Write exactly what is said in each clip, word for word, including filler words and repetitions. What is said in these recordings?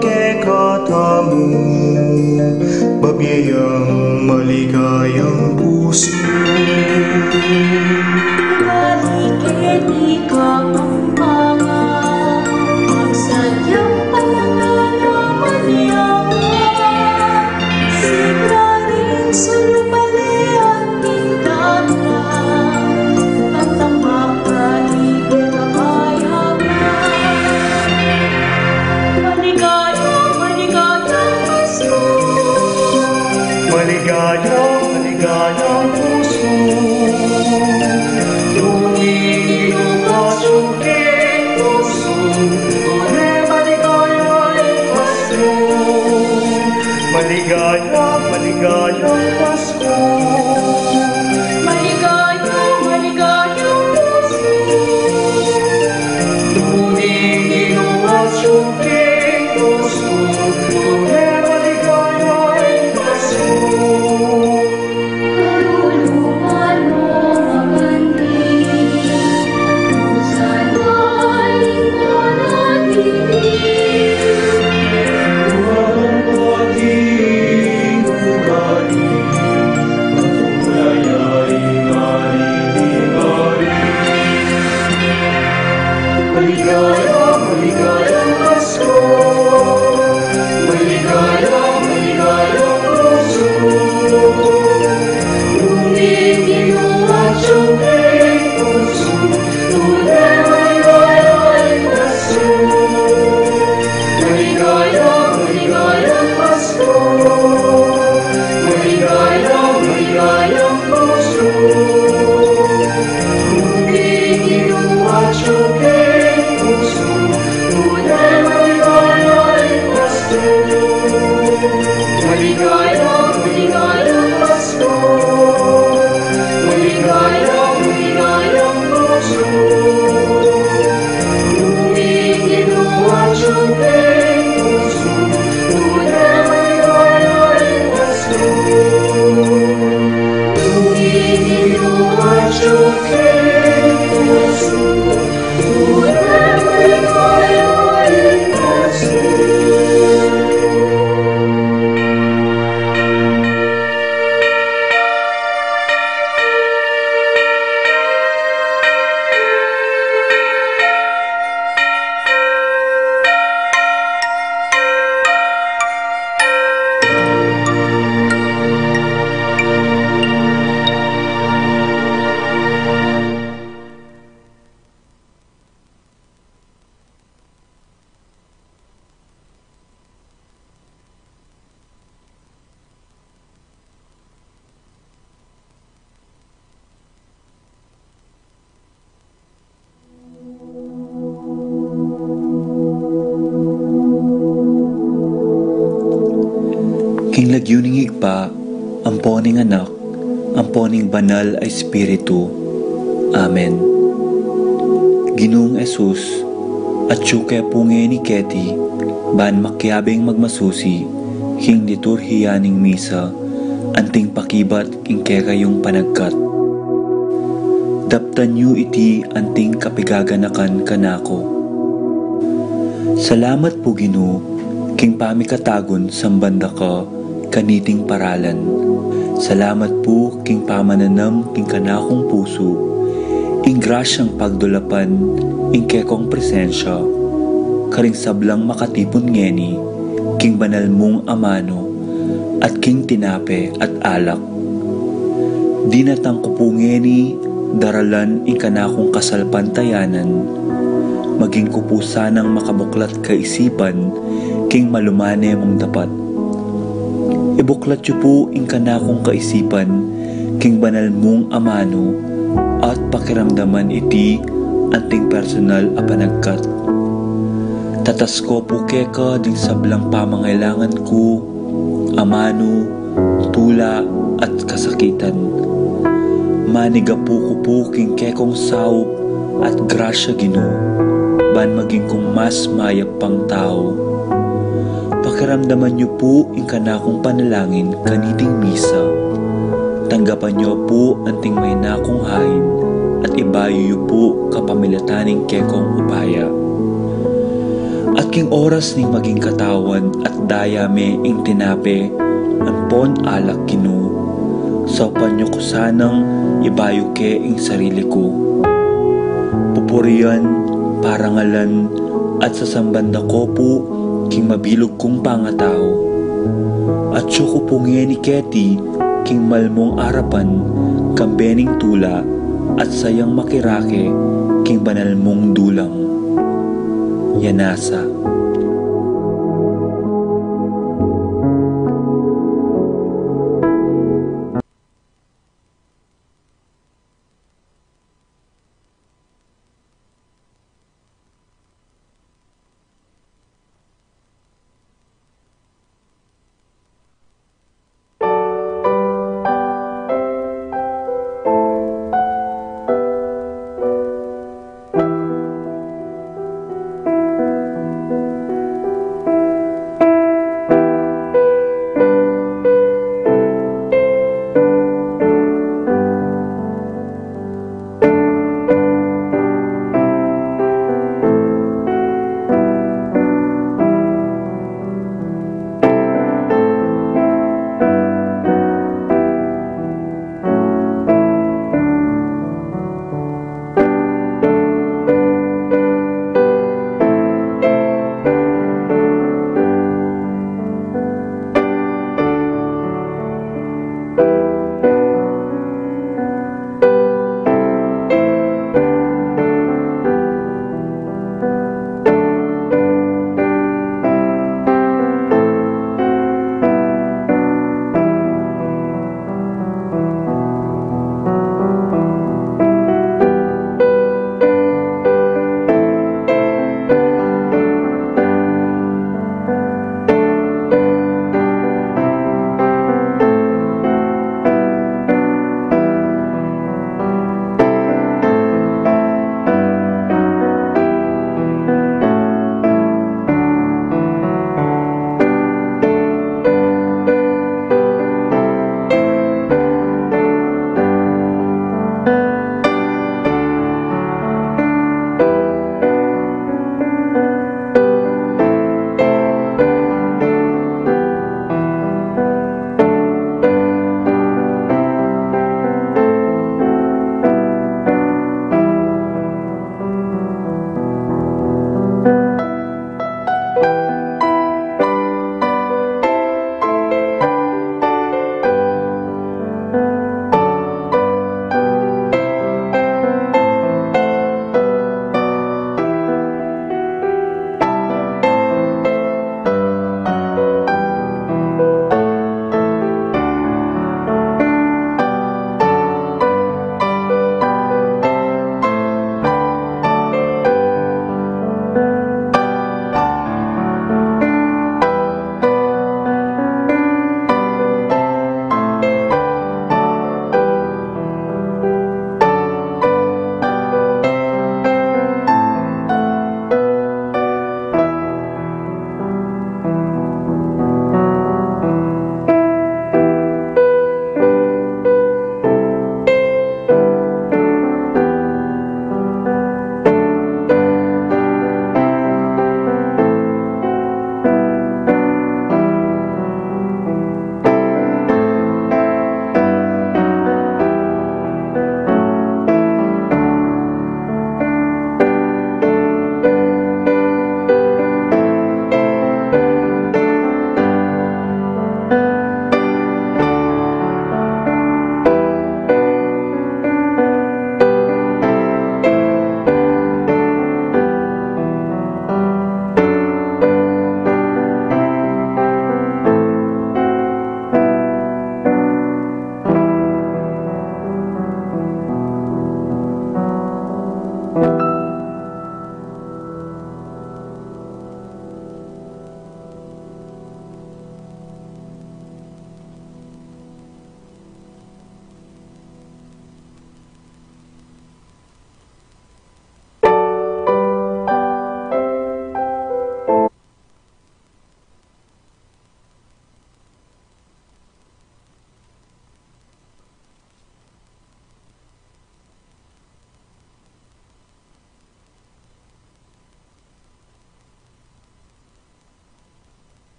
Kekatamu, mabie yang maligayang pusu. Balik keti kapampangan, magsadyang pangalaman yang Sikaring sulubalian kita na, pagtambak ka, ibig kabayaran. Maligaya, maligayang Pasko. Maligaya, maligayang pusu. Tumingin ang ating pusu. Tune maligaya ang Pasko. Maligaya, maligayang Pasko. Maligaya, maligayang Pasko. Tune maligaya ang ating pusu. Tune maligaya ang Pasko. Kaluluan mo makanti. Maligaya, maligayang Pasko. Maligaya, maligayang pusu. Tumingin ang ating pusu. Tune maligaya ang Pasko. Maligaya, maligayang Pasko. Maligaya, maligayang pusu. Tumingin ang ating pusu. Tune maligaya ang Pasko. Maligaya, maligayang Pasko. Maligaya, maligayang pusu. Tumingin ang ating pusu. Tune maligaya ang Pasko. Tumingin ang ating pusu. King lagyu ning Ibpa, ampo ning Anak, ampo ning Banal a Espiritu. Amen. Ginung Jesus, atyu ke pu ngeni keti, ban makiabing magmasusi king liturhiya ning misa, anting pakibat king kekayung panagkat. Daptan yu iti anting kapigaganakan kanaku. Salamat pu, Ginu, king pamikatagun samban da ka kaniting paralan. Salamat pu king pamananam king kanakung pusu ing grasyang pagdulapan ing kekong presensya karing sablang makatipun ngeni king banal mung amanu at king tinape at alak. Dinatang ku pu ngeni daralan ing kanakung kasalpantayanan, maging ku pu sanang makabuklat kaisipan king malumane mung dapat. Ibuklat yu pu ing kanakung kaisipan king banal mung amanu at pakiramdaman iti anting personal a panagkat. Tatasko pu keka ding sablang pamangailangan ku, amanu, tula, at kasakitan. Manigapu ku pu king kekong saup at grasya, Ginu, ban maging kung mas mayap pang tau. Pakiramdaman yu pu ing kanakung panalangin kaniting misa. Tanggapan yu pu anting maina kung hain at ibayu yu pu kapamilatan ning kekong upaya. At king oras ning maging katawan at daya me ing tinape ampon alak, Ginu, saupan yu ku sanang ibayu ke ing sarili ku. Pupurian, parangalan, at sasamban da ko pu king mabilug kung pangatau. At yu ku pu ngeni keti king malmung arapan, kambe ning tula at sayang makirake king banal mung dulang. Yanasa.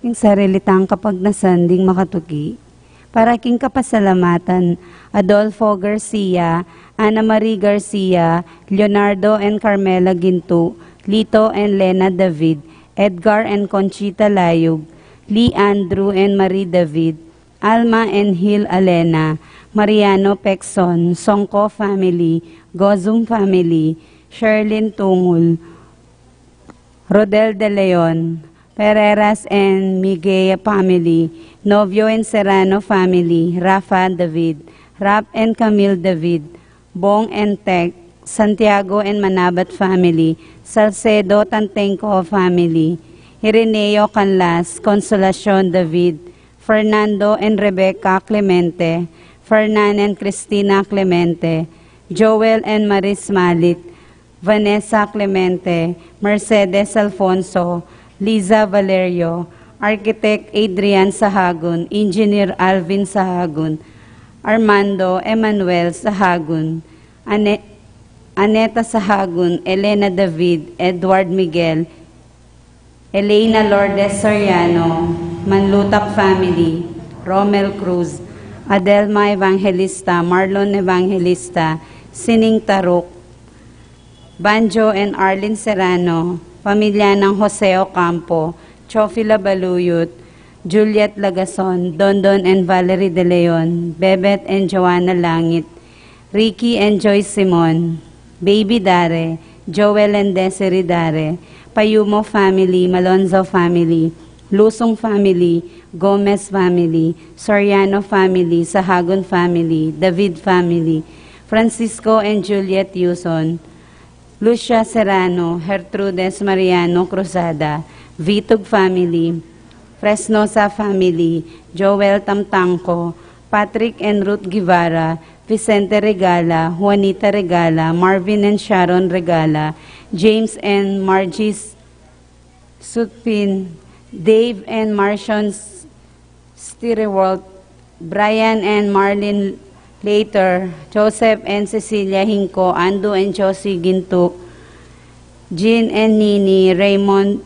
Ing sarili tang kapagnasan ding makatuki. Para king kapasalamatan, Adolfo Garcia, Ana Marie Garcia, Leonardo and Carmela Ginto, Lito and Lena David, Edgar and Conchita Layug, Lee Andrew and Marie David, Alma and Hil Alena, Mariano Pexon, Songko family, Gozum family, Sherlyn Tungul, Rodel De Leon, Pereiras and Miguel family, Novio and Serrano family, Rafa David, Rap and Camille David, Bong and Tech, Santiago and Manabat family, Salcedo Tantenco family, Ireneo Canlas, Consolacion David, Fernando and Rebecca Clemente, Fernan and Cristina Clemente, Joel and Maris Malit, Vanessa Clemente, Mercedes Alfonso, Liza Valerio, Architect Adrian Sahagun, Engineer Alvin Sahagun, Armando Emmanuel Sahagun, Ane-, Aneta Sahagun, Elena David, Edward Miguel, Elena Lourdes Soriano, Manlutak family, Romel Cruz, Adelma Evangelista, Marlon Evangelista, Sining Taruk, Banjo and Arlene Serrano, pamilya ng Jose Ocampo, Chofila Baluyut, Juliet Lagason, Dondon and Valerie De Leon, Bebet and Joanna Langit, Ricky and Joy Simon, Baby Dare, Joel and Desiree Dare, Payumo family, Malonzo family, Lusung family, Gomez family, Soriano family, Sahagun family, David family, Francisco and Juliet Yuson, Lucia Serrano, Gertrudes Mariano Cruzada, Vitug family, Fresnosa family, Joel Tamtangco, Patrick and Ruth Guevara, Vicente Regala, Juanita Regala, Marvin and Sharon Regala, James and Margie's Sutpin, Dave and Marcion Stiriwalt, Brian and Marlene Later, Joseph and Cecilia Hinco, Andu and Josie Ginto, Jean and Nini, Raymond,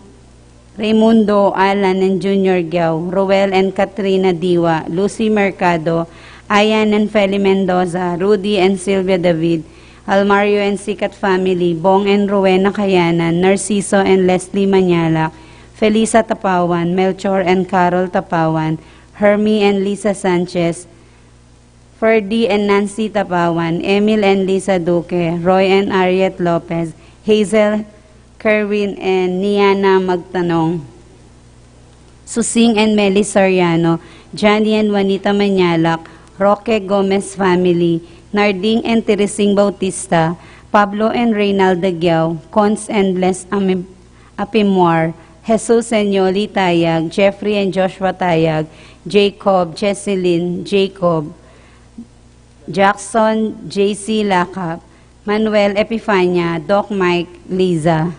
Raymundo, Alan and Junior Giao, Roel and Katrina Diwa, Lucy Mercado, Ayan and Feli Mendoza, Rudy and Sylvia David, Almario and Sikat family, Bong and Rowena Kayanan, Narciso and Leslie Manyalak, Felisa Tapawan, Melchor and Carol Tapawan, Hermie and Lisa Sanchez, Ferdy and Nancy Tapawan, Emil and Lisa Duque, Roy and Ariet Lopez, Hazel, Kerwin and Niana Magtanong, Susing and Meli Soriano, Johnny and Juanita Manyalak, Roque Gomez family, Narding and Teresing Bautista, Pablo and Reynalda Giao, Cons and Bless Ami-, Apimwar, Jesus and Yoli Tayag, Jeffrey and Joshua Tayag, Jacob, Jesselyn, Jacob, Jackson, J C Lakap, Manuel Epifania, Doc Mike, Liza,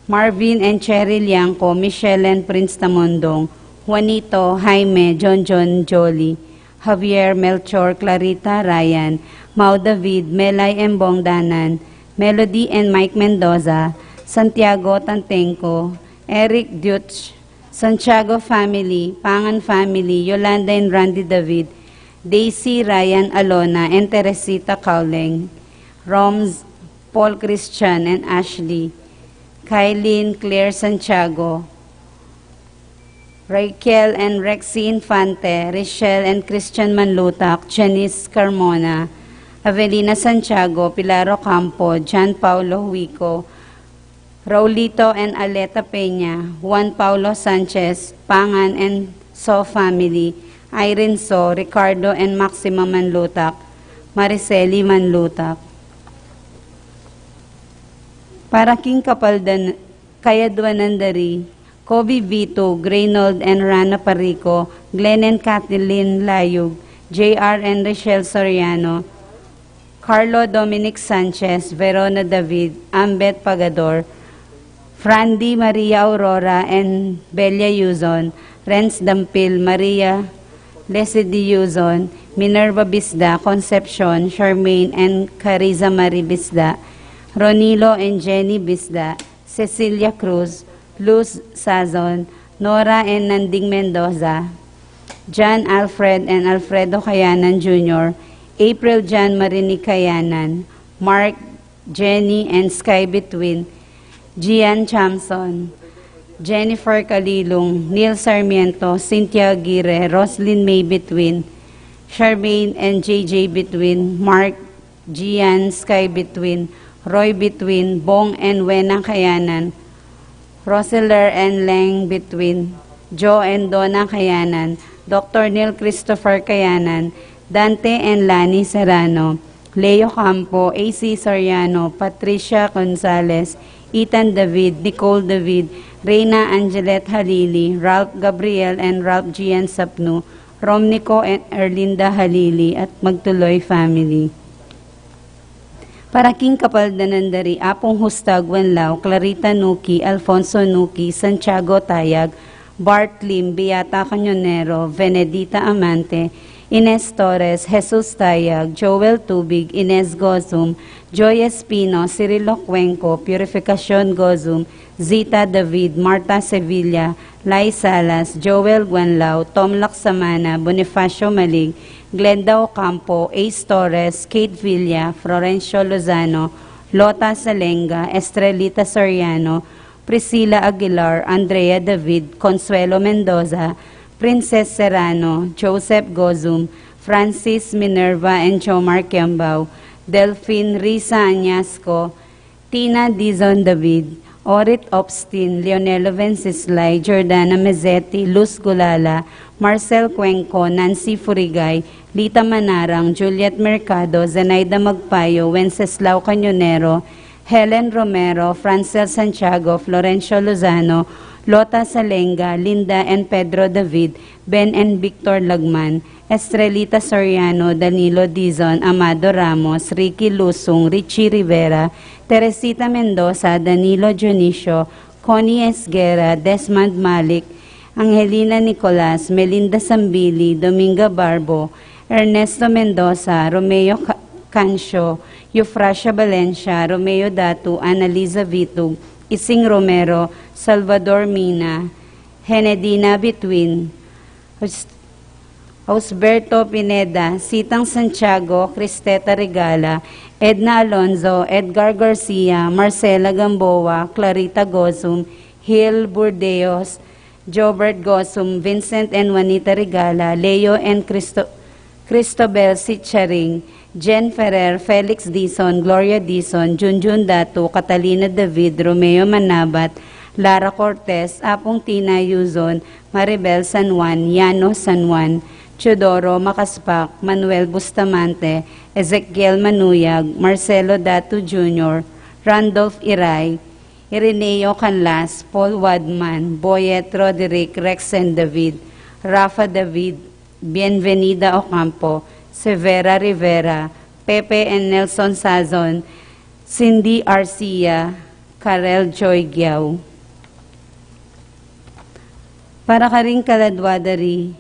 Marvin and Cherry Liangco, Michelle and Prince Tamondong, Juanito, Jaime, John John, Jolly, Javier, Melchor, Clarita, Ryan, Mau David, Melay and Bong Danan, Melody and Mike Mendoza, Santiago Tantenco, Eric Deutsch, Santiago family, Pangan family, Yolanda and Randy David, Daisy, Ryan, Alona, and Teresita Cowling, Roms, Paul Christian and Ashley, Kylene, Claire Santiago, Raquel and Rexy Infante, Richelle and Christian Manlutak, Janice Carmona, Avelina Santiago, Pilar Ocampo, John Paulo Huico, Raulito and Aleta Peña, Juan Paulo Sanchez, Pangan and So family, Irene So, Ricardo and Maxima Manlutak, Mariceli Manlutak. Para king kapaldan, kayadwanan da ri, Kobe Vito, Graynold and Rana Parico, Glenn and Kathleen Layug, J R and Richelle Soriano, Carlo Dominic Sanchez, Verona David, Ambet Pagador, Frandy Maria Aurora and Belia Yuzon, Renz Dampil, Maria Leslie Yuzon, Minerva Bisda, Concepcion, Charmaine and Cariza Marie Bisda, Ronilo and Jenny Bisda, Cecilia Cruz, Luz Sazon, Nora and Nanding Mendoza, John Alfred and Alfredo Kayanan Junior, April John Marini Kayanan, Mark, Jenny and Sky Between, Gian Chamson, Jennifer Kalilung, Neil Sarmiento, Cynthia Aguirre, Roslyn May Between, Charmaine and J J Between, Mark, Gian, Sky Between, Roy Between, Bong and Wena Kayanan, Roseler and Leng Between, Joe and Donna Kayanan, Doctor Neil Christopher Kayanan, Dante and Lani Serrano, Leo Campo, A C Soriano, Patricia Gonzalez, Ethan David, Nicole David, Reina Angelet Halili, Ralph Gabriel and Ralph Gian Sapnu, Romnico and Erlinda Halili, at Magtuloy family. Para king kapaldanan da ri Apung Justa Guenlao, Clarita Nuki, Alfonso Nuki, Santiago Tayag, Bart Lim, Beata Cañonero, Venedita Amante, Ines Torres, Jesus Tayag, Joel Tubig, Ines Gozum, Joy Espino, Cirilo Cuenco, Purificacion Gozum, Zita David, Marta Sevilla, Lai Salas, Joel Guanlao, Tom Laksamana, Bonifacio Malig, Glenda Ocampo, Ace Torres, Kate Villa, Florencio Lozano, Lota Salenga, Estrelita Soriano, Priscilla Aguilar, Andrea David, Consuelo Mendoza, Princess Serrano, Joseph Gozum, Francis Minerva and Jomar Kiambao, Delphine Risa Añasco, Tina Dizon David, Orit Obstin, Leonelo Venceslay, Jordana Mezzetti, Luz Gulala, Marcel Cuenco, Nancy Furigay, Lita Manarang, Juliet Mercado, Zenaida Magpayo, Wenceslao Cañonero, Helen Romero, Francel Santiago, Florencio Lozano, Lota Salenga, Linda and Pedro David, Ben and Victor Lagman, Estrelita Soriano, Danilo Dizon, Amado Ramos, Ricky Lusung, Richie Rivera, Teresita Mendoza, Danilo Dionisio, Connie Esguerra, Desmond Malik, Angelina Nicolas, Melinda Sambili, Dominga Barbo, Ernesto Mendoza, Romeo Ca-, Cancio, Eufrasia Valencia, Romeo Datu, Annalisa Vitug, Ising Romero, Salvador Mina, Henedina Between, Aus-, Ausberto Pineda, Sitang Santiago, Cristeta Regala, Edna Alonzo, Edgar Garcia, Marcela Gamboa, Clarita Gozum, Hil Burdeos, Jobert Gozum, Vincent and Juanita Regala, Leo and Cristo-, Cristobel Sicharing, Jen Ferrer, Felix Dizon, Gloria Dizon, Junjun Datu, Catalina David, Romeo Manabat, Lara Cortez, Apung Tina Yuzon, Maribel San Juan, Yano San Juan, Teodoro Makaspak, Manuel Bustamante, Ezekiel Manuyag, Marcelo Datu Junior, Randolph Iray, Ireneo Canlas, Paul Wadman, Boyet Roderick, Rexen David, Rafa David, Bienvenida Ocampo, Severa Rivera, Pepe and Nelson Sazon, Cindy Arcia, Karel Joy Giao. Para karing kaladwa da ri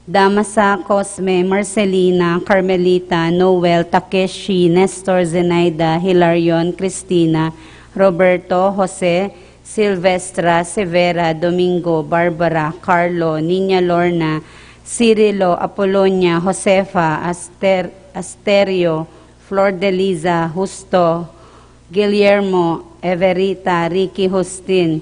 Damasa, Cosme, Marcelina, Carmelita, Noel, Takeshi, Nestor, Zenaida, Hilarion, Cristina, Roberto, Jose, Silvestra, Severa, Domingo, Barbara, Carlo, Niña Lorna, Cirilo, Apolonia, Josefa, Aster-, Asterio, Flor de Liza, Justo, Guillermo, Everita, Ricky, Justin,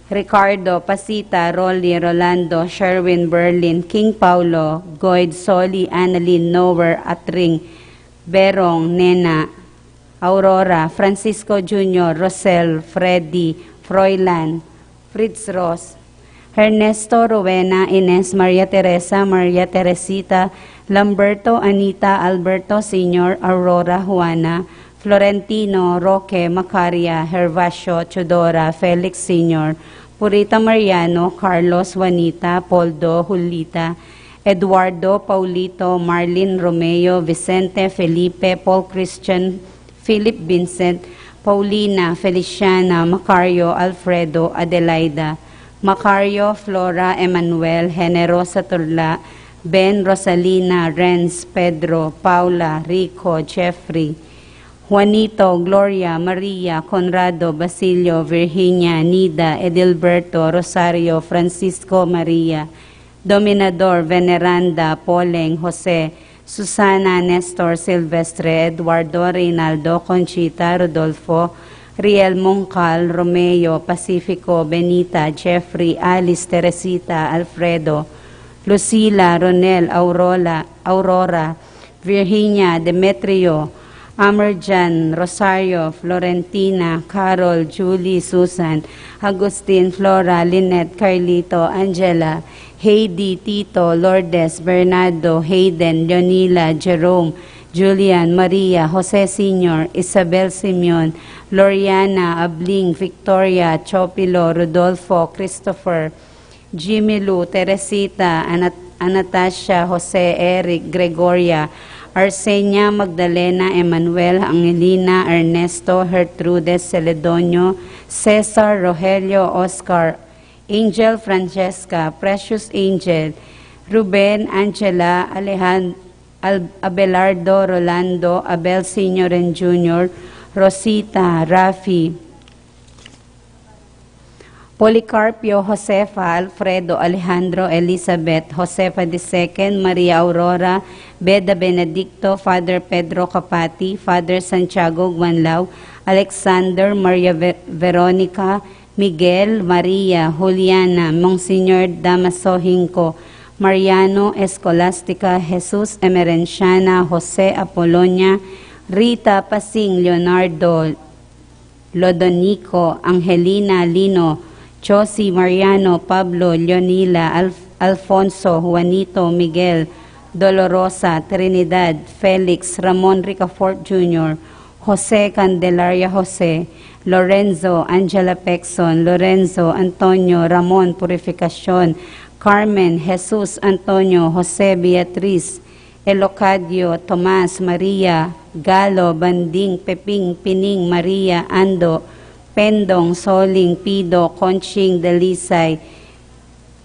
Ricardo, Pasita, Rolly, Rolando, Sherwin, Berlin, King Paulo, Goid, Soli, Annalyn, Nover, Atring, Berong, Nena, Aurora, Francisco Junior, Rosel, Freddy, Froilan, Fritz Ross, Ernesto, Rowena, Ines, Maria Teresa, Maria Teresita, Lamberto, Anita, Alberto Senior, Aurora, Juana, Florentino, Roque, Macaria, Gervasio, Teodora, Felix Senior, Purita, Mariano, Carlos, Juanita, Poldo, Julita, Eduardo, Paulito, Marlin, Romeo, Vicente, Felipe, Paul Christian, Philip, Vincent, Paulina, Feliciana, Macario, Alfredo, Adelaida, Macario, Flora, Emmanuel, Generosa, Turla, Ben, Rosalina, Renz, Pedro, Paula, Rico, Jeffrey, Juanito, Gloria, Maria, Conrado, Basilio, Virginia, Nida, Edilberto, Rosario, Francisco, Maria, Dominador, Veneranda, Poleng, Jose, Susana, Nestor, Silvestre, Eduardo, Reynaldo, Conchita, Rodolfo, Riel, Mongkal, Romeo, Pacifico, Benita, Jeffrey, Alice, Teresita, Alfredo, Lucila, Ronel, Aurora, Aurora, Virginia, Demetrio, Amerjan, Rosario, Florentina, Carol, Julie, Susan, Agustin, Flora, Lynette, Carlito, Angela, Heidi, Tito, Lourdes, Bernardo, Hayden, Leonila, Jerome, Julian, Maria, Jose Senior, Isabel, Simeon, Loriana, Abling, Victoria, Chopilo, Rodolfo, Christopher, Jimmy Lou, Teresita, Anat-, Anastasia, Jose, Eric, Gregoria, Arsenia, Magdalena, Emmanuel, Angelina, Ernesto, Gertrudes, Celedonio, Cesar, Rogelio, Oscar, Angel, Francesca, Precious, Angel, Ruben, Angela, Alejandro, Al-, Abelardo, Rolando, Abel Senior and Junior, Rosita, Rafi, Policarpio, Josefa, Alfredo, Alejandro, Elizabeth, Josefa the second, Maria Aurora, Beda Benedicto, Father Pedro Capati, Father Santiago Guanlao, Alexander, Maria Ve-, Veronica, Miguel, Maria, Juliana, Monsignor Damaso Hinco, Mariano, Escolastica, Jesus, Emerenciana, Jose, Apolonia, Rita, Pasing, Leonardo, Lodonico, Angelina, Lino, Josie, Mariano, Pablo, Leonila, Alf-, Alfonso, Juanito, Miguel, Dolorosa, Trinidad, Felix, Ramon Ricafort Junior, Jose, Candelaria, Jose, Lorenzo, Angela, Pexon, Lorenzo, Antonio, Ramon, Purificacion, Carmen, Jesus, Antonio, Jose, Beatriz, Elocadio, Tomas, Maria, Galo, Banding, Peping, Pining, Maria, Ando, Pendong, Soling, Pido, Conching, Dalisay,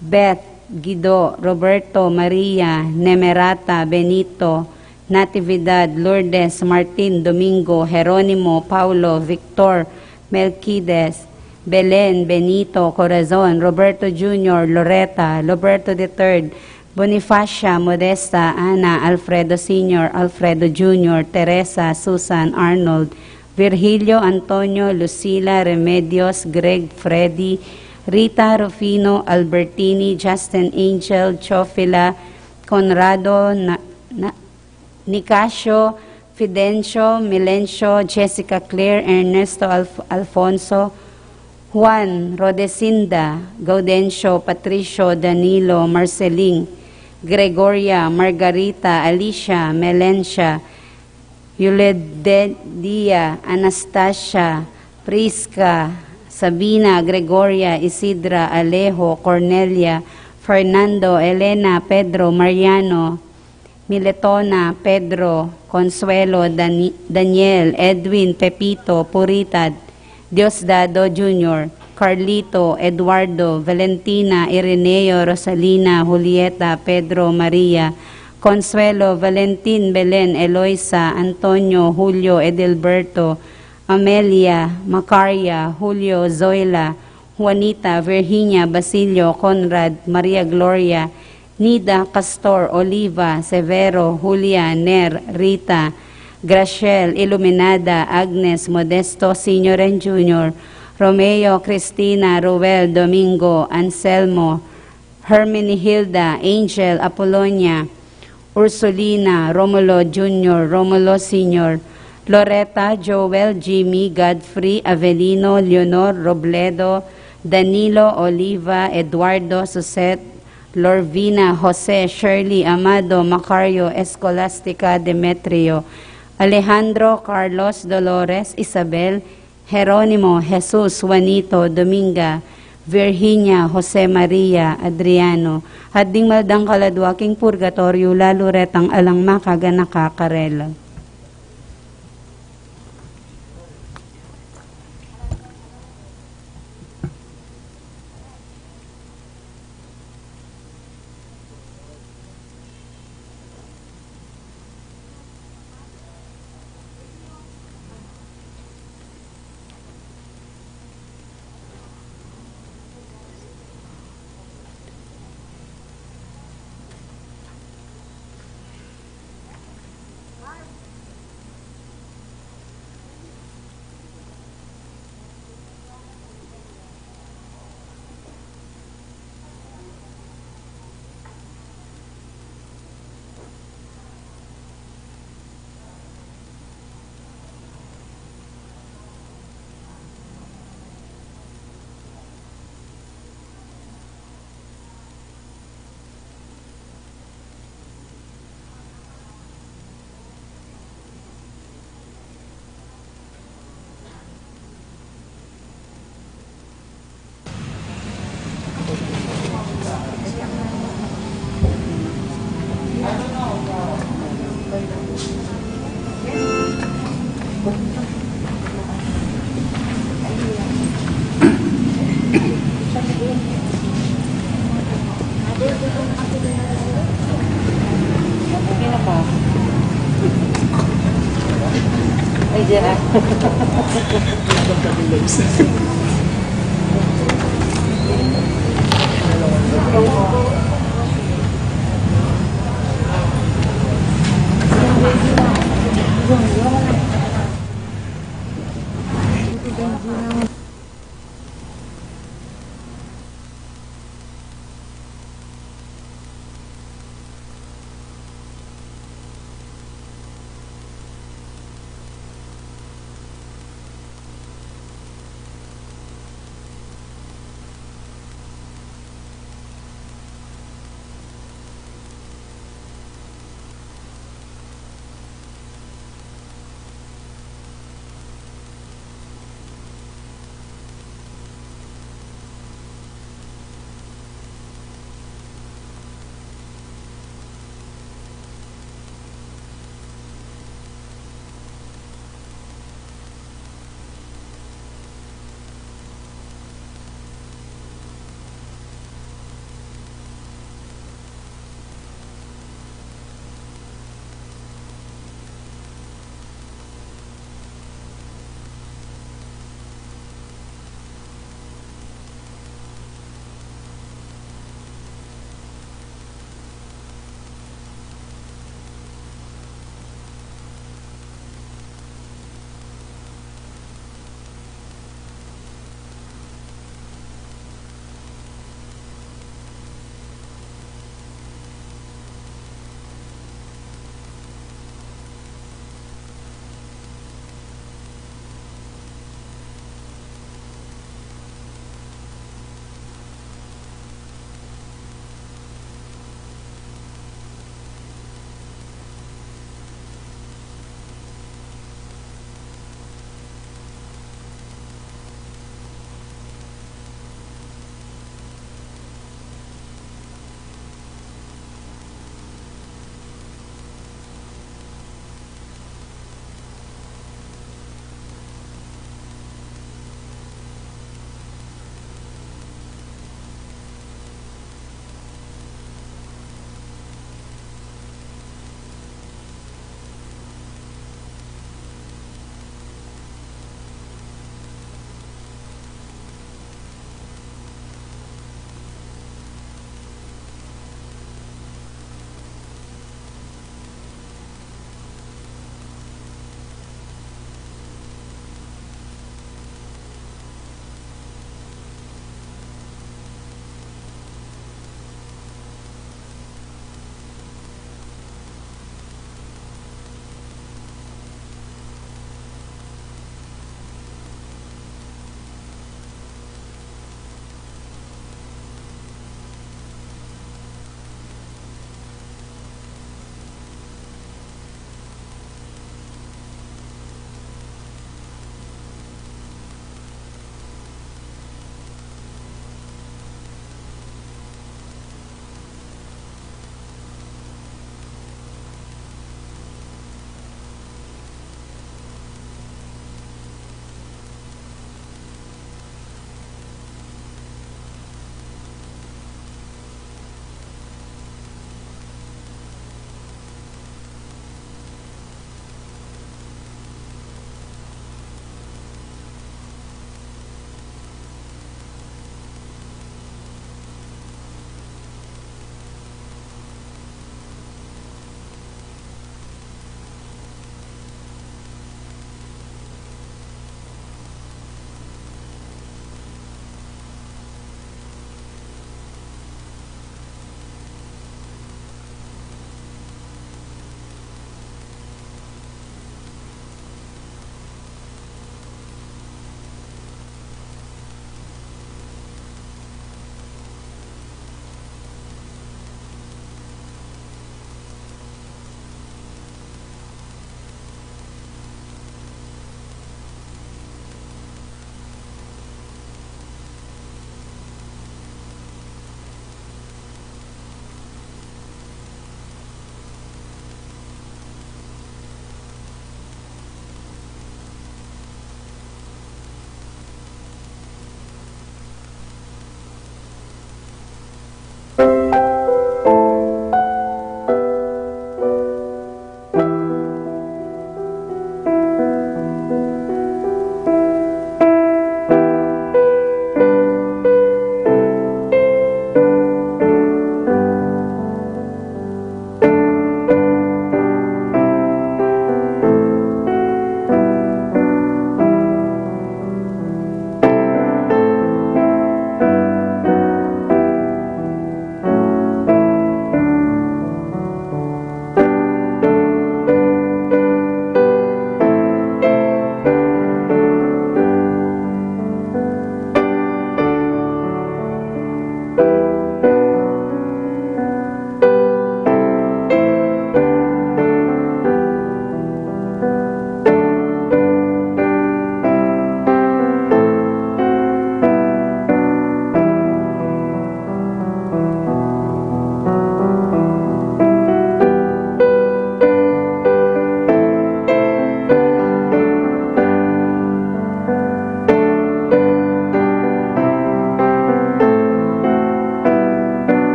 Beth, Guido, Roberto, Maria, Nemerata, Benito, Natividad, Lourdes, Martin, Domingo, Jeronimo, Paulo, Victor, Melquides, Belen, Benito, Corazon, Roberto Junior, Loreta, Roberto the third, Bonifacia, Modesta, Ana, Alfredo Senior, Alfredo Junior, Teresa, Susan, Arnold, Virgilio, Antonio, Lucila, Remedios, Greg, Freddy, Rita, Rufino, Albertini, Justin, Angel, Chofila, Conrado, Na-, Na-, Nicasio, Fidencio, Milencio, Jessica Claire, Ernesto, Alf-, Alfonso, Juan, Rodesinda, Gaudencio, Patricio, Danilo, Marceling, Gregoria, Margarita, Alicia, Melencia, Yulededia, Anastasia, Prisca, Sabina, Gregoria, Isidra, Alejo, Cornelia, Fernando, Elena, Pedro, Mariano, Miletona, Pedro, Consuelo, Dani-, Daniel, Edwin, Pepito, Purita, Diosdado Junior, Carlito, Eduardo, Valentina, Ireneo, Rosalina, Julieta, Pedro, Maria, Consuelo, Valentin, Belen, Eloisa, Antonio, Julio, Edilberto, Amelia, Macaria, Julio, Zoila, Juanita, Virginia, Basilio, Conrad, Maria Gloria, Nida, Castor, Oliva, Severo, Julia, Ner, Rita, Graciel, Iluminada, Agnes, Modesto, Senior and Junior, Romeo, Cristina, Ruel, Domingo, Anselmo, Herminihilda, Angel, Apolonia, Ursulina, Romulo Junior, Romulo Senior, Loreta, Joel, Jimmy, Godfrey, Avelino, Leonor, Robledo, Danilo, Oliva, Eduardo, Suset, Lorvina, Jose, Shirley, Amado, Macario, Escolastica, Demetrio, Alejandro, Carlos, Dolores, Isabel, Jeronimo, Jesus, Juanito, Dominga, Virginia, Jose Maria, Adriano, at ding maldang kaladua king purgatoryo, lalu retang alang makaganaka karela.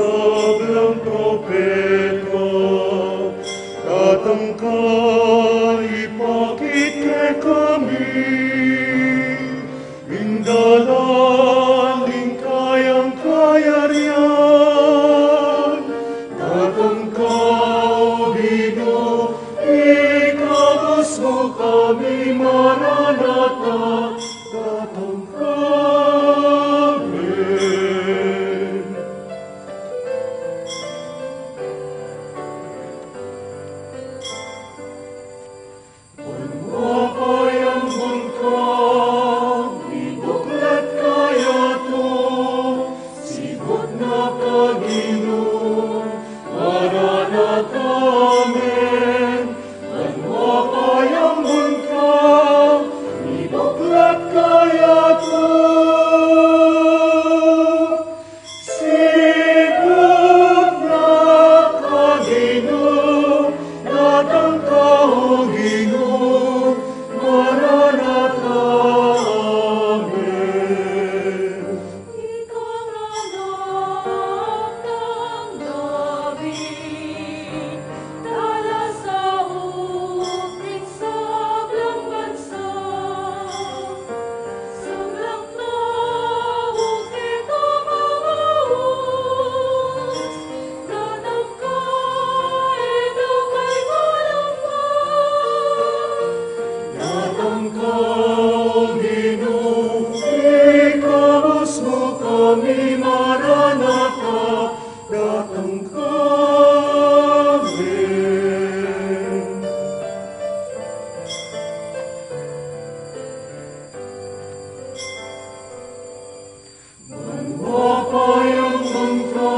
Sablang propeta, datang ka, ipakit kekami ing dalan ning kayang kayarian. Datang ka, O Ginu, ikabus mu kami, Maranatha. Datang ka. Amen. Ban mapayaman ka, mibuklat ka yatu, sibut na ka, Ginu, Maranatha, amen. Ban mapayaman ka, mibuklat ka yatu, sibut na ka, Ginu, datang ka, O Ginu, Maranatha, amen. Ika nga anak nang David, dalasaup ning sablang bansa, sablang tau keka mamaus. Datang ka, e da kami malambat. Datang ka, O Ginu, ikabus mu kami, Maranatha. Datang ka. Amen. Ban mapayaman ka,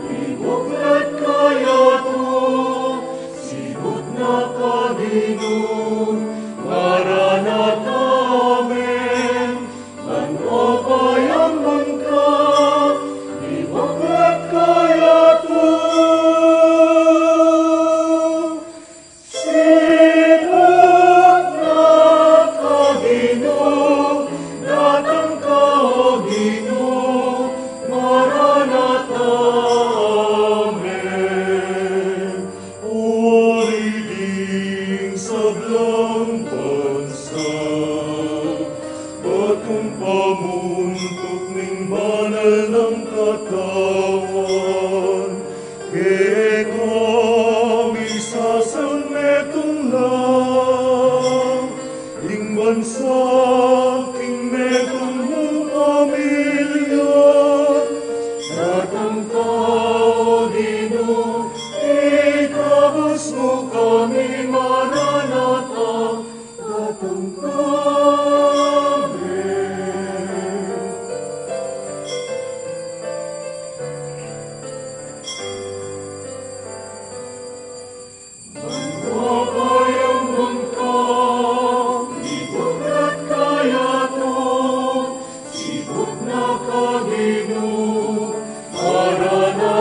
mibuklat ka yatu, sibut na ka, Ginu, Maranatha, amen. Ban mapayaman ka, mibuklat ka yatu, sibut na ka, Ginu, datang ka, O Ginu, Maranatha, amen. Wari ding sablang bansa, batung pamuntuk ning banal nang katawan, kekami sasalmetung na ing bansa king metung mung pamilya. Datang ka, O Ginu, ikabus mu kami, Maranatha. Datang ka. Amen. Ban mapayaman ka, mibuklat ka yatu, sibut na ka, Ginu, Maranatha.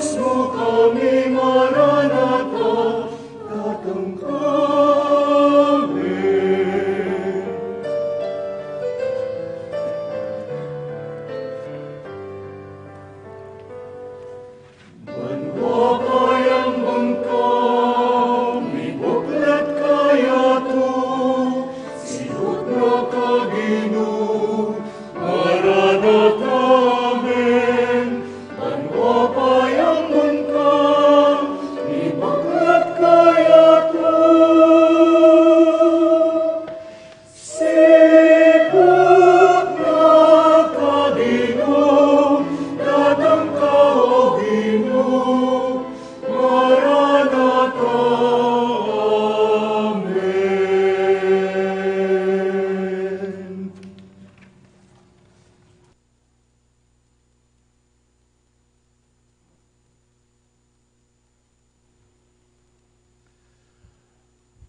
Kami, Maranatha, datang kami. Banua payang bungka, mibuklat kayatu, sidut na ka Ginu, Maranatha, amen. Banua payang bungka, mibuklat kayatu. Siput na ka Ginu, datang ka, O Ginu, Maranatha, amen.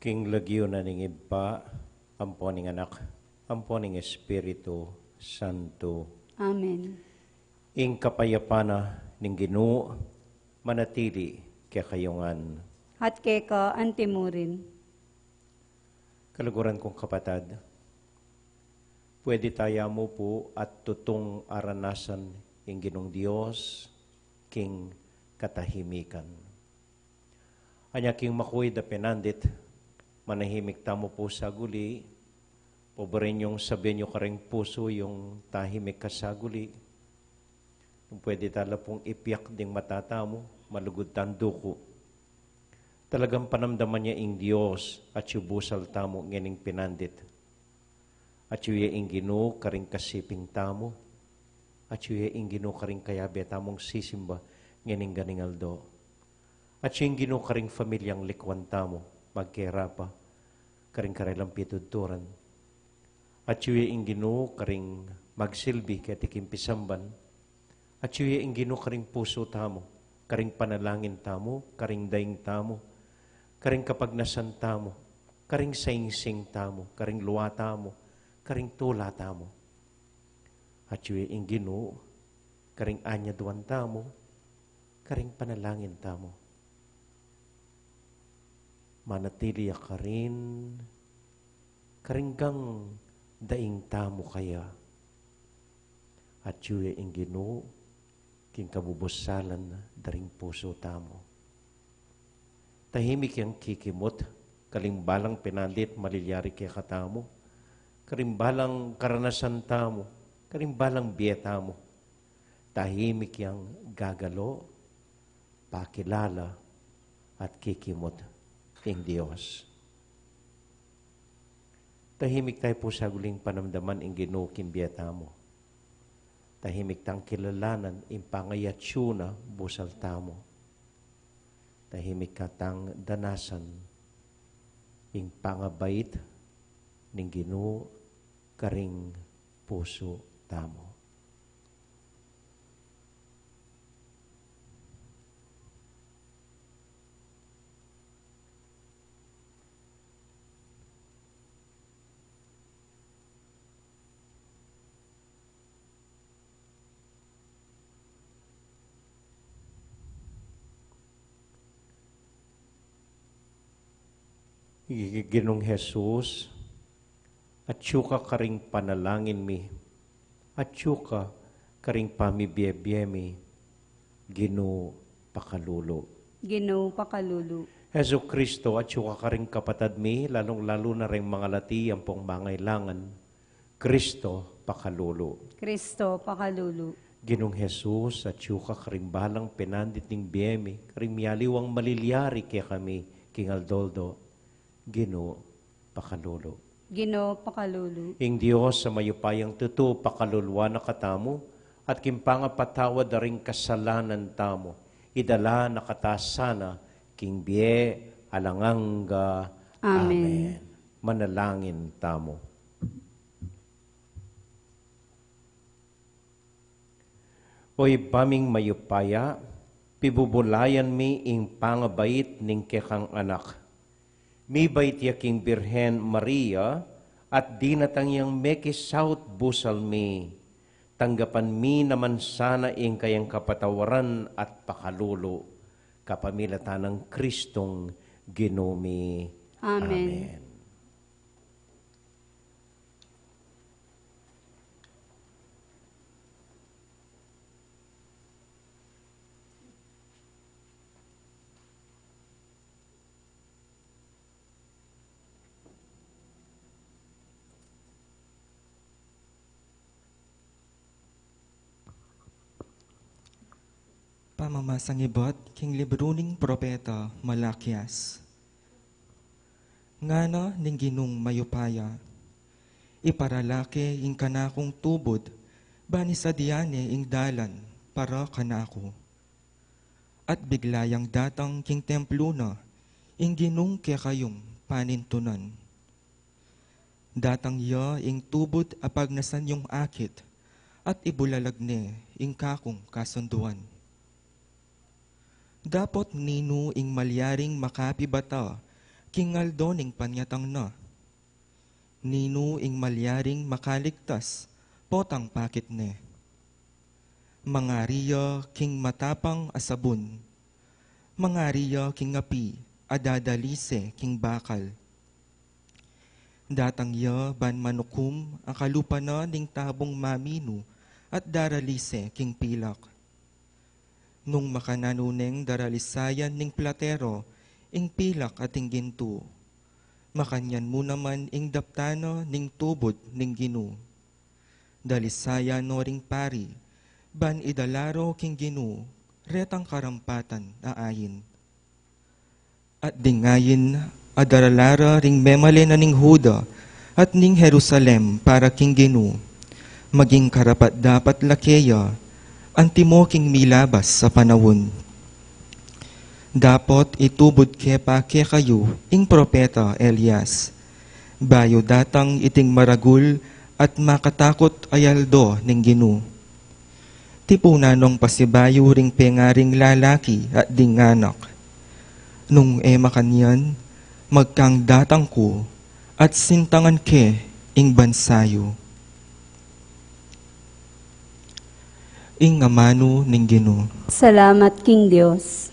King lagyu na ning Ibpa, ampo ning Anak, ampo ning Espiritu Santo. Amen. Ing kapayapan na ning Ginu manatili kekayu ngan. At keka antimurin. Kaluguran kung kapatad, pwede taya mu pu at tutung aranasan ing Ginung Dios king katahimikan. Anya king makuid a penandit, manahimik tamu pu saguli, pobre yung sabian yu karing pusu yung tahimik ka saguli. Nung pwede tala pung ipiak ding mata tamu, malugud tang duku. Talagang panamdaman ya ing Dios atyu busal tamu ngening penandit. Atyu ya ing Ginu karing kasiping tamu. Atyu ya ing Ginu karing kayabe tamung sisimba ngening ganing aldo. Atyu ing Ginu karing pamilyang likuan tamu, magkerapa, karing karelang pituturan. Atyu ya ing Ginu karing magsilbi keti king pisamban. Atyu ya ing Ginu karing pusu tamu, karing panalangin tamu, karing daing tamu, karing kapagnasan tamu, karing saingsing tamu, karing lua tamu, karing tula tamu. Atyu ya ing Ginu karing anyaduan tamu, karing panalangin tamu. Manatili ya karin, karing gang daing tamu kaya. Atyu ya ing Ginu king kabubusalan da ring pusu tamu. Tahimik yang kikimut karing balang penandit malilyari kekatamu, karing balang karanasan tamu, karing balang bie tamu. Tahimik yang gagalo, pakilala, at kikimut ing Dios. Tahimik tamu pu saguling panamdaman ing Ginu king bie tamu. Tahimik tang kilalanan ing pangayatyu na busal tamu. Tahimik tang danasan ing pangabait ning Ginu karing pusu tamu. Ginung Jesus, atyu ka karing panalangin mi, atyu ka karing pamibie-bie mi, Ginu pakalulu. Ginu pakalulu. Jesucristo, atyu ka karing kapatad mi, lalung-lalu na ring mangalati ampong mangailangan, Kristo pakalulu. Kristo pakalulu. Ginung Jesus, atyu ka karing balang penandit ning bie mi, karing mialiwang malilyari kekami king aldo-aldo, Ginu pakalulu. Ginu pakalulu. Ing Dios a mayupayang tutu pakaluluan na katamu, at king pangapatawad da ring kasalanan tamu, idala na kata sana king bie alang angga. Amen. Amen. Manalangin tamu. O Ibpa ming mayupaya, pibubulayan mi ing pangabait ning kekang Anak. Mibait ya king Birhen Maria, at dinatang yang mekisaut busal mi. tanggapan mi naman sana ing kayang kapatawaran at pakalulu, kapamilatan nang Kristong Ginu mi. Amen. Amen. Pamamasang ibat king libru ning propeta Malakias. Ngana ning Ginung mayupaya, iparala ke ing kanakung tubud, ban isadian ne ing dalan para kanaku. At bigla yang datang king templu na ing Ginung kekayung panintunan. Datang ya ing tubud a pagnasan yung akit, at ibulalag ne ing kakung kasunduan. Dapot ninu ing malyaring makapibata king aldo ning panyatang na? Ninu ing malyaring makaligtas potang pakit ne? Mangari ya king matapang a sabun, mangari ya king api a dadalise king bakal. Datang ya ban manukum a kalupa na ning tabung maminu at daralise king pilak. Nung makananu neng daralisayan ning platero ing pilak at ing gintu, makanyan mu naman ing daptan na ning tubud ning Ginu. Dalisayan no ring pari, ban idala ro king Ginu retang karampatan a ain. At ding ain a darala ra ring memalen na ning Juda at ning Jerusalem para king Ginu, maging karapat-dapat la keya antimo king milabas a panaun. Dapot itubud ke pa kekayu ing propeta Elias, bayu datang iting maragul at makatakut a aldo ning Ginu. Tipunan nong pasibayu ring pengaring lalaki at ding anak. Nung e makanyan, magkang datang ku at sintangan ke ing bansa yu. Ing amanu ning Ginu. Salamat king Dios.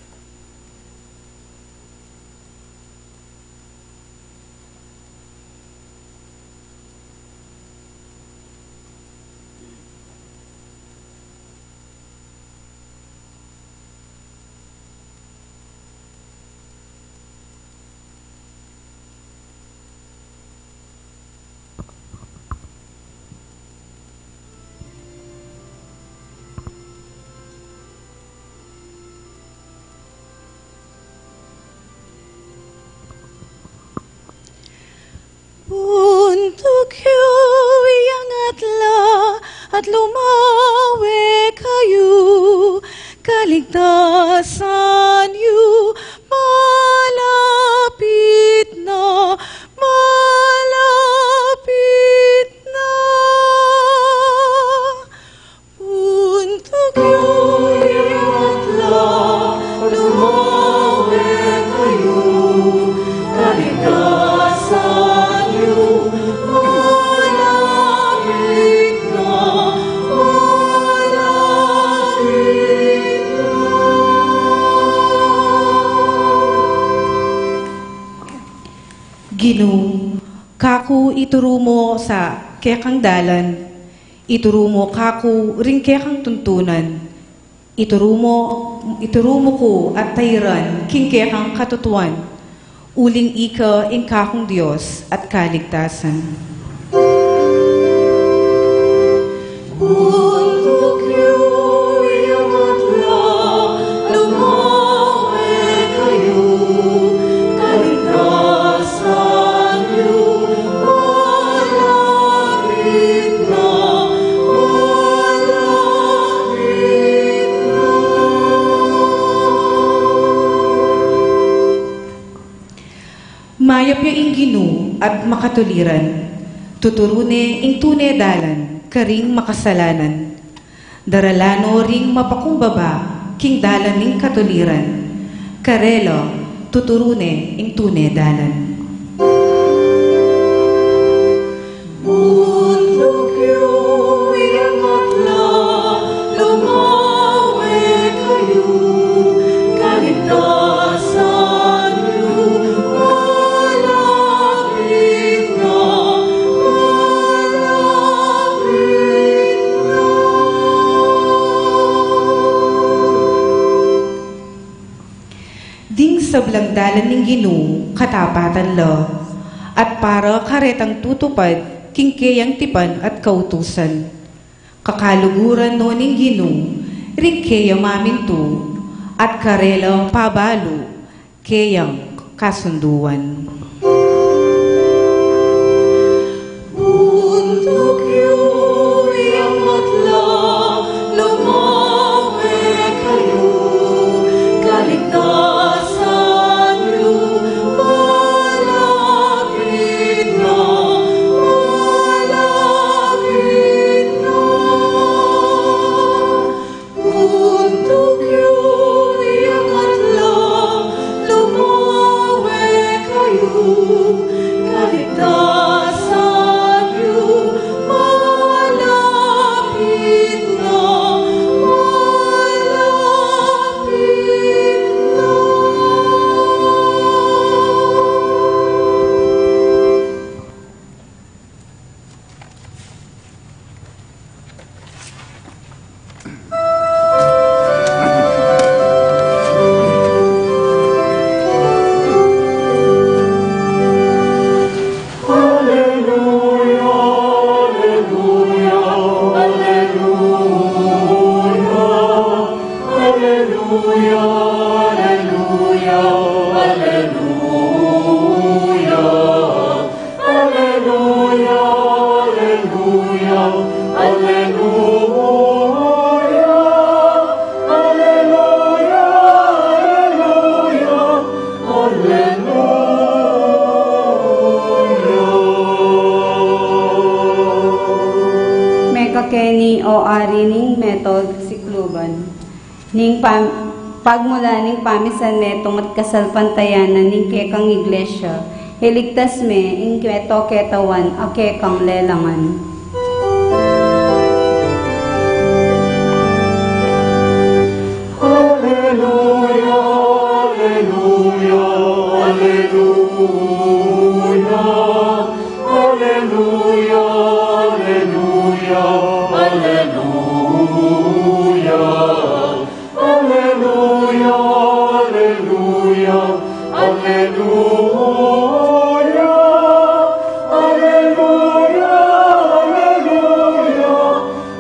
Puntuk yu, iyangat la at lumawe kayu, kaligtasan yu malapit na, malapit na. Puntuk yu, iyangat la, lumawe kayu, kaligtasan yu malapit na, malapit na. Ginu, kaku ituru mu sa kekang dalan, ituru mu kaku ring kekang tuntunan, ituru mu, ituru mu ku at tairan king kekang katutuan, uling ika ing kakung Dios at kaligtasan. Puntuk yu, iyangat la, lumawe kayu, kaligtasan yu malapit na, malapit na. Mayap ya ing Ginu at makatuliran, tuturu ne ing tune dalan karing makasalanan. Daralan no ring mapakumbaba king dalan ning katuliran, karela tuturu ne ing tune dalan. Puntuk yu, iyangat la, Kaligtasan yu, malapit na, malapit na. Ding sablang dalan ning Ginu, katapatan la, at para karetang tutupad king keyang tipan at kautusan. Kakaluguran no ning Ginu ring keya mamintu, at karela pabalu keyang kasunduan. Bunduk yu, iangat la, lumawe kayu, kaligtasan yu, malapit na, malapit na. Bunduk yu, iangat la, lumawe kayu, kaligtasan yu, malapit na, malapit na. Aleluya, aleluya, aleluya, aleluya, aleluya. Mekakeni, o Ari ning meto sikluban. Ning pam-, pagmula ning pamisan metung at kasalpantayanan ning kekang iglesia, iligtas me ing meto ketawan a kekang lelangan. Aleluya, aleluya, aleluya. Aleluya, aleluya, aleluya. Aleluya, aleluya, aleluya. Aleluya, aleluya,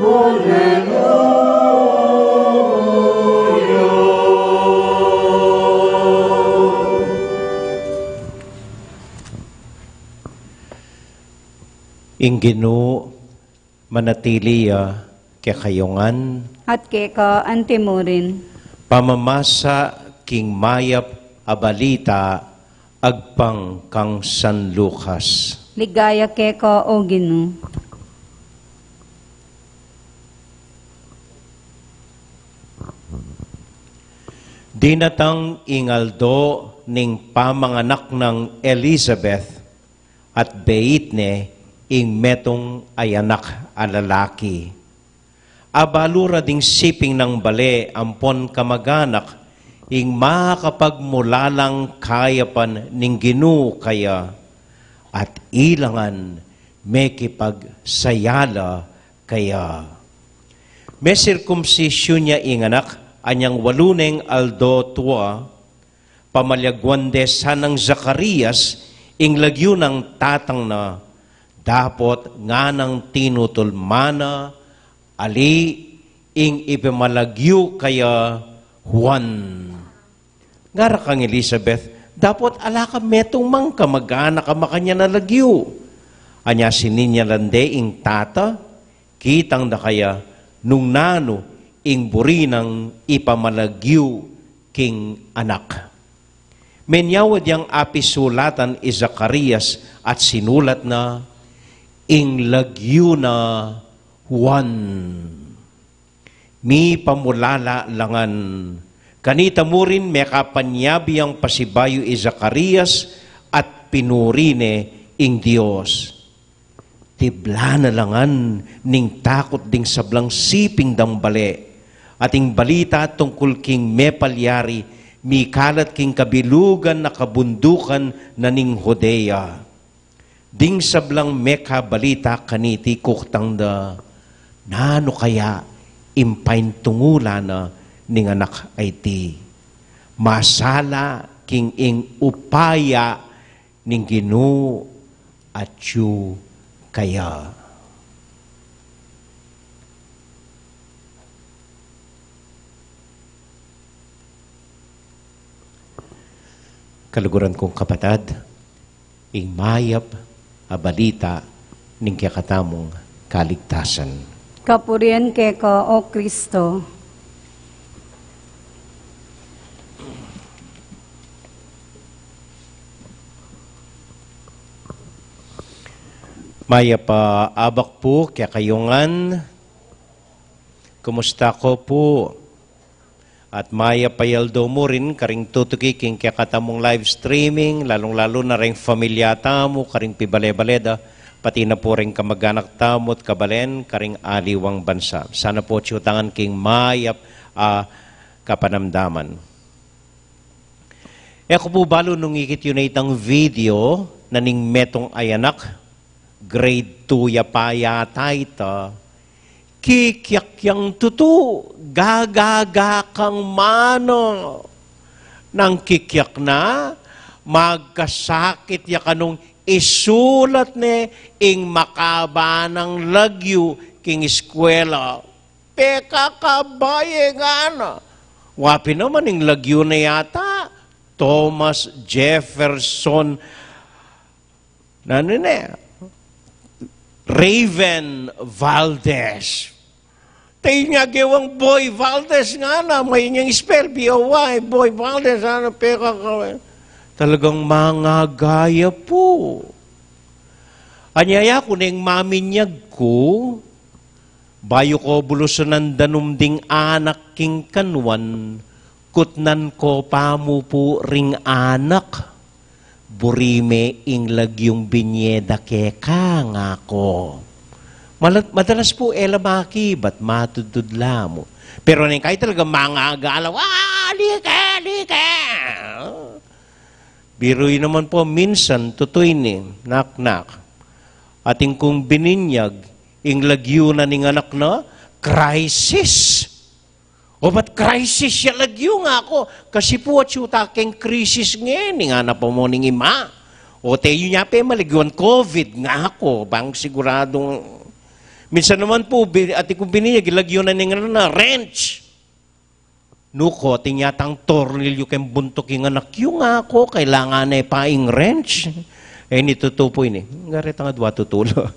aleluya. Ing Ginu manatili ya kekayu ngan. At keka antimurin. Pamamasa king mayap a balita agpang kang San Lucas. Ligaya keka, o Ginu. Dinatang ing aldo ning pamanganak nang Elizabeth, at beit ne ing metung a anak a lalaki. Abalu ra ding siping nang bale ampon kamaganak ing makapagmulalang kayapan ning Ginu kaya, at ila ngan mekipagsaya la kaya. Mesirkumsisyun ya ing anak anyang walu neng aldo tua, pamalyagwan de sa nang Zacarias ing lagyu nang tatang na, dapot nganang tinutul mana, ali ing ipamalagyu kaya Juan. Ngara kang Elizabeth, dapot ala ka metung mang kamaganak a makanyan a lagyu. Anya sininyalan de ing tata, kitang da kaya nung nanu ing buri nang ipamalagyu king anak. Menyawad yang apisulatan i Zacarias at sinulat na, ing lagyu na Juan. Mipamulala la ngan. Kanita murin mekapanyabi yang pasibayu i Zacarias at pinuri ne ing Dios. Tibla na la ngan ning takut ding sablang siping dang bale, Ating balita tungkul king mepalyari mikalat king kabilugan a kabundukan na ning Judea. Ding sablang mekabalita kaniti kuktang da, nanu kaya ing paintungulan na ning anak a iti? Masala king ing upaya ning Ginu atyu kaya. Kaluguran kung kapatad, ing mayap a balita ning kekatamung kaligtasan. Kapurian keka, O Kristo. Mayap a abak pu kekayu ngan. Kumusta ko pu? At mayap a aldo mu rin karing tutuki king kekatamung live streaming, lalung-lalu na ring familia tamu karing pibale-bale da, pati na pu ring kamag-anak tamu at kabalen karing aliwang bansa. Sana pu atyu tangan king mayap a kapanamdaman. E ku pu balu nung ikit yu na itang video na ning metung a anak, grade two ya pa yata ita, kikyak yang tutu, gagaga kang mana. Nang kikyak na, magkasakit ya kanung isulat ne ing makaba nang lagyu king eskwela. Pekakabaye ngana. Wa pin naman ing lagyu na yata, Thomas Jefferson, nanu ne, Raven Valdez. Te inya gewang Boy Valdez ngana, main yang spell, B O Y, Boy Valdez, ana, pekakabaye. Talagang mangagaya pu. Anya yaku neng maminyag ku, bayu ko bulusan danum ding anak king kanwan, kutnan ko pa mu pu ring anak. Buri me ing lagyung binye da keka, ngaku. Mala-, madalas pu e la makibat, matudtud la mu. Pero neng kaya talaga mangagala, "Wa, ali ke, ali ke!" Biru yu naman pu, minsan tutu ini, nak-nak. Atin kung bininyag ing lagyu na ning anak na, crisis. O ba't crisis ya lagyu, ngaku? Kasi pu atyu ta keng krisis ngeni, ngana pa mu ning ima. O te yu nya pe malagyuan covid, ngaku, bang siguradung. Minsan naman pu, bi-, atin kung bininyag ing lagyu na ning anak na, wrench. Nuko, atin yatang tornilyu keng buntuk ing anak yu, ngaku, kailangan ne pa ing wrench. E, ini tutu pu ini. Ngara itang adwa tutu la.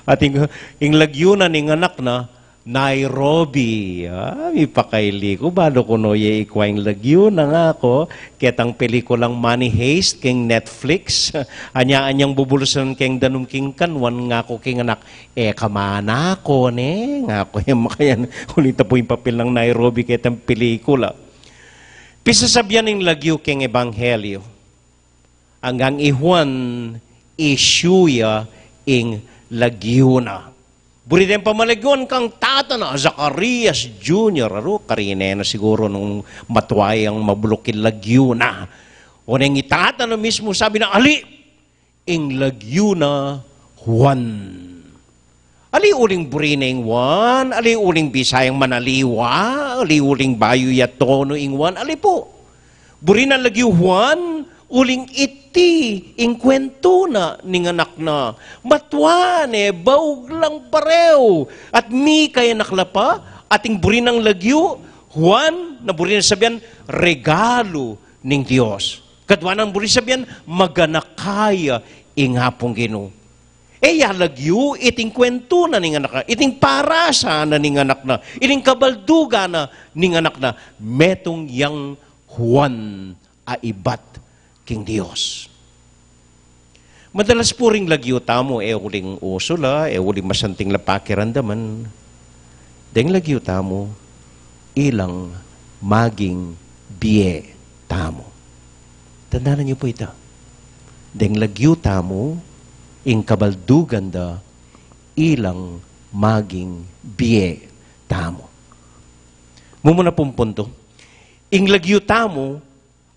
Atin, ing lagyu na ning anak na, Nairobi. A, mipakaili ku, balu ku no ye ikwa ing lagyu na, ngaku, ketang pelikulang Money Heist keng Netflix. Anya-anyang bubulusan keng danum king kanwan, ngaku king anak, "E ka manako ne?" ngaku, "E, makayan, uling ta pu ing papel nang Nairobi ketang pelikula." Pisasabian ing lagyu keng ebanghelyu. Anggang i Juan, issue ya ing lagyu na. Buri deng pamalagyuan kang tata na, Zacarias Junior, aru, karine na siguru nung matua yang mabuluk ing lagyu na. O neng i tata na mismu sabi na, "Ali, ing lagyu na Juan." Ali uling buri neng Juan, ali uling Bisayang manaliwa, ali uling bayu ya tonu ing Juan, ali pu. Buri nang lagyu Juan, uling iti ing kwentu na ning anak na. Matua ne, baug lang pareho. At mikayanak la pa, ating buri nang lagyu Juan, na buri nang sabian, regalu ning Dios. Kadua nang buri sabian, maganaka ya ing Apung Ginu. E ya lagyu iting kwentu na ning anak na, iting parasa na ning anak na, iting kabaldugan na ning anak na, metung yang Juan a ibat king Dios. Madalas pu ring lagyu tamu, e uling usu la, e uling masanting la pakiramdaman. Deng lagyu tamu, ilang maging bie tamu. Tandanan yu pu ita. Deng lagyu tamu, ing kabaldugan da, ilang maging bie tamu. Mumuna pung punto. Ing lagyu tamu,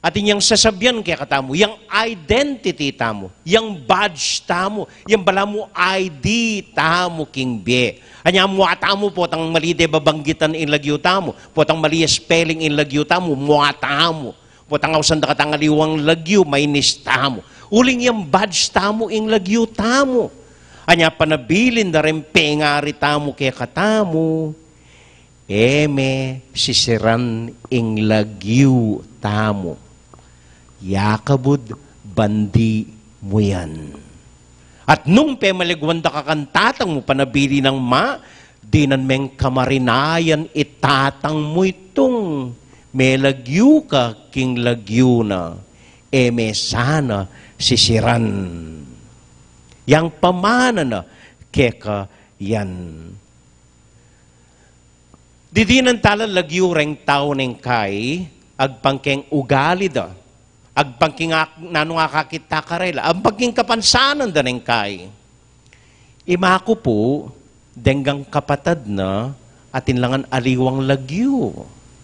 atin yang sasabian kekatamu, yang identity tamu, yang badge tamu, yang balamu I D tamu king bie. Anya, mua tamu, potang mali de babanggitan ing lagyu tamu, potang mali spelling ing lagyu tamu, mua tamu. Potang ausan da katang aliwang lagyu, mainis tamu. Uling yang badge tamu ing lagyu tamu. Anya, panabilin da reng pengari tamu kekatamu, e me sisiran ing lagyu tamu. Yakabud bandi mu yan. At nung pemaleguan da ka kang tatang mu, panabilin nang ma, dinan meng kamarinayan i tatang mu itung melagyu ka king lagyu na, e me sana sisiran. Yang pamana na keka yan. Didinan tala lagyu reng tau neng kai, agpang keng ugali da, agpang king ak-, nanung akakit ta karela, agpang king kapansanan da neng kai. I maku pu, denggang kapatad na, atin la ngan aliwang lagyu.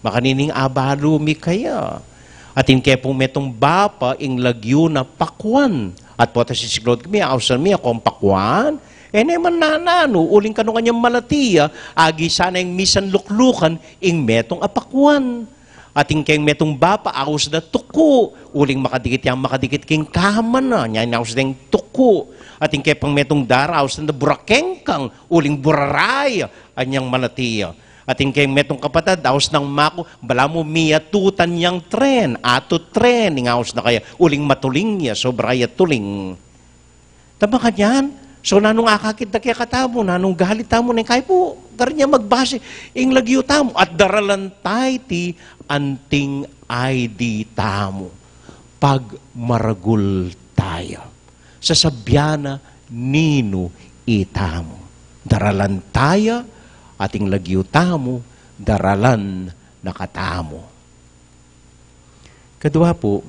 Makanini ing abalu mi kaya. Atin ke pung metung bapa ing lagyu na Pakuan. At pota sisiklaud kami, ausan mi, aku ing Pakuan. E ne man nananu, uling kanu kanyang malati ya, agisan na ing misan luklukan ing metung a Pakuan. Atin keng metung bapa, aus da Tuku, uling makadikit yang makadikit king kama na, nya inaus deng Tuku. Atin ke pang metung dara, aus da Burakengkang, uling Buraraya anyang malati ya. Atin keng metung kapatad, aus nang maku, balamu miyatutan yang tren, atu tren ing aus na kaya, uling matuling ya, sobra ya tuling. Tama kanyan? So, nanung akakit da kekatamu, nanung galit tamu neng kai pu, karin ya magbase ing lagyu tamu, at daralan ta iti anting I D tamu pag maragul taya. Sasabian na ninu itamu. Daralan taya, ating lagyu tamu, daralan na katamu. Kadua pu,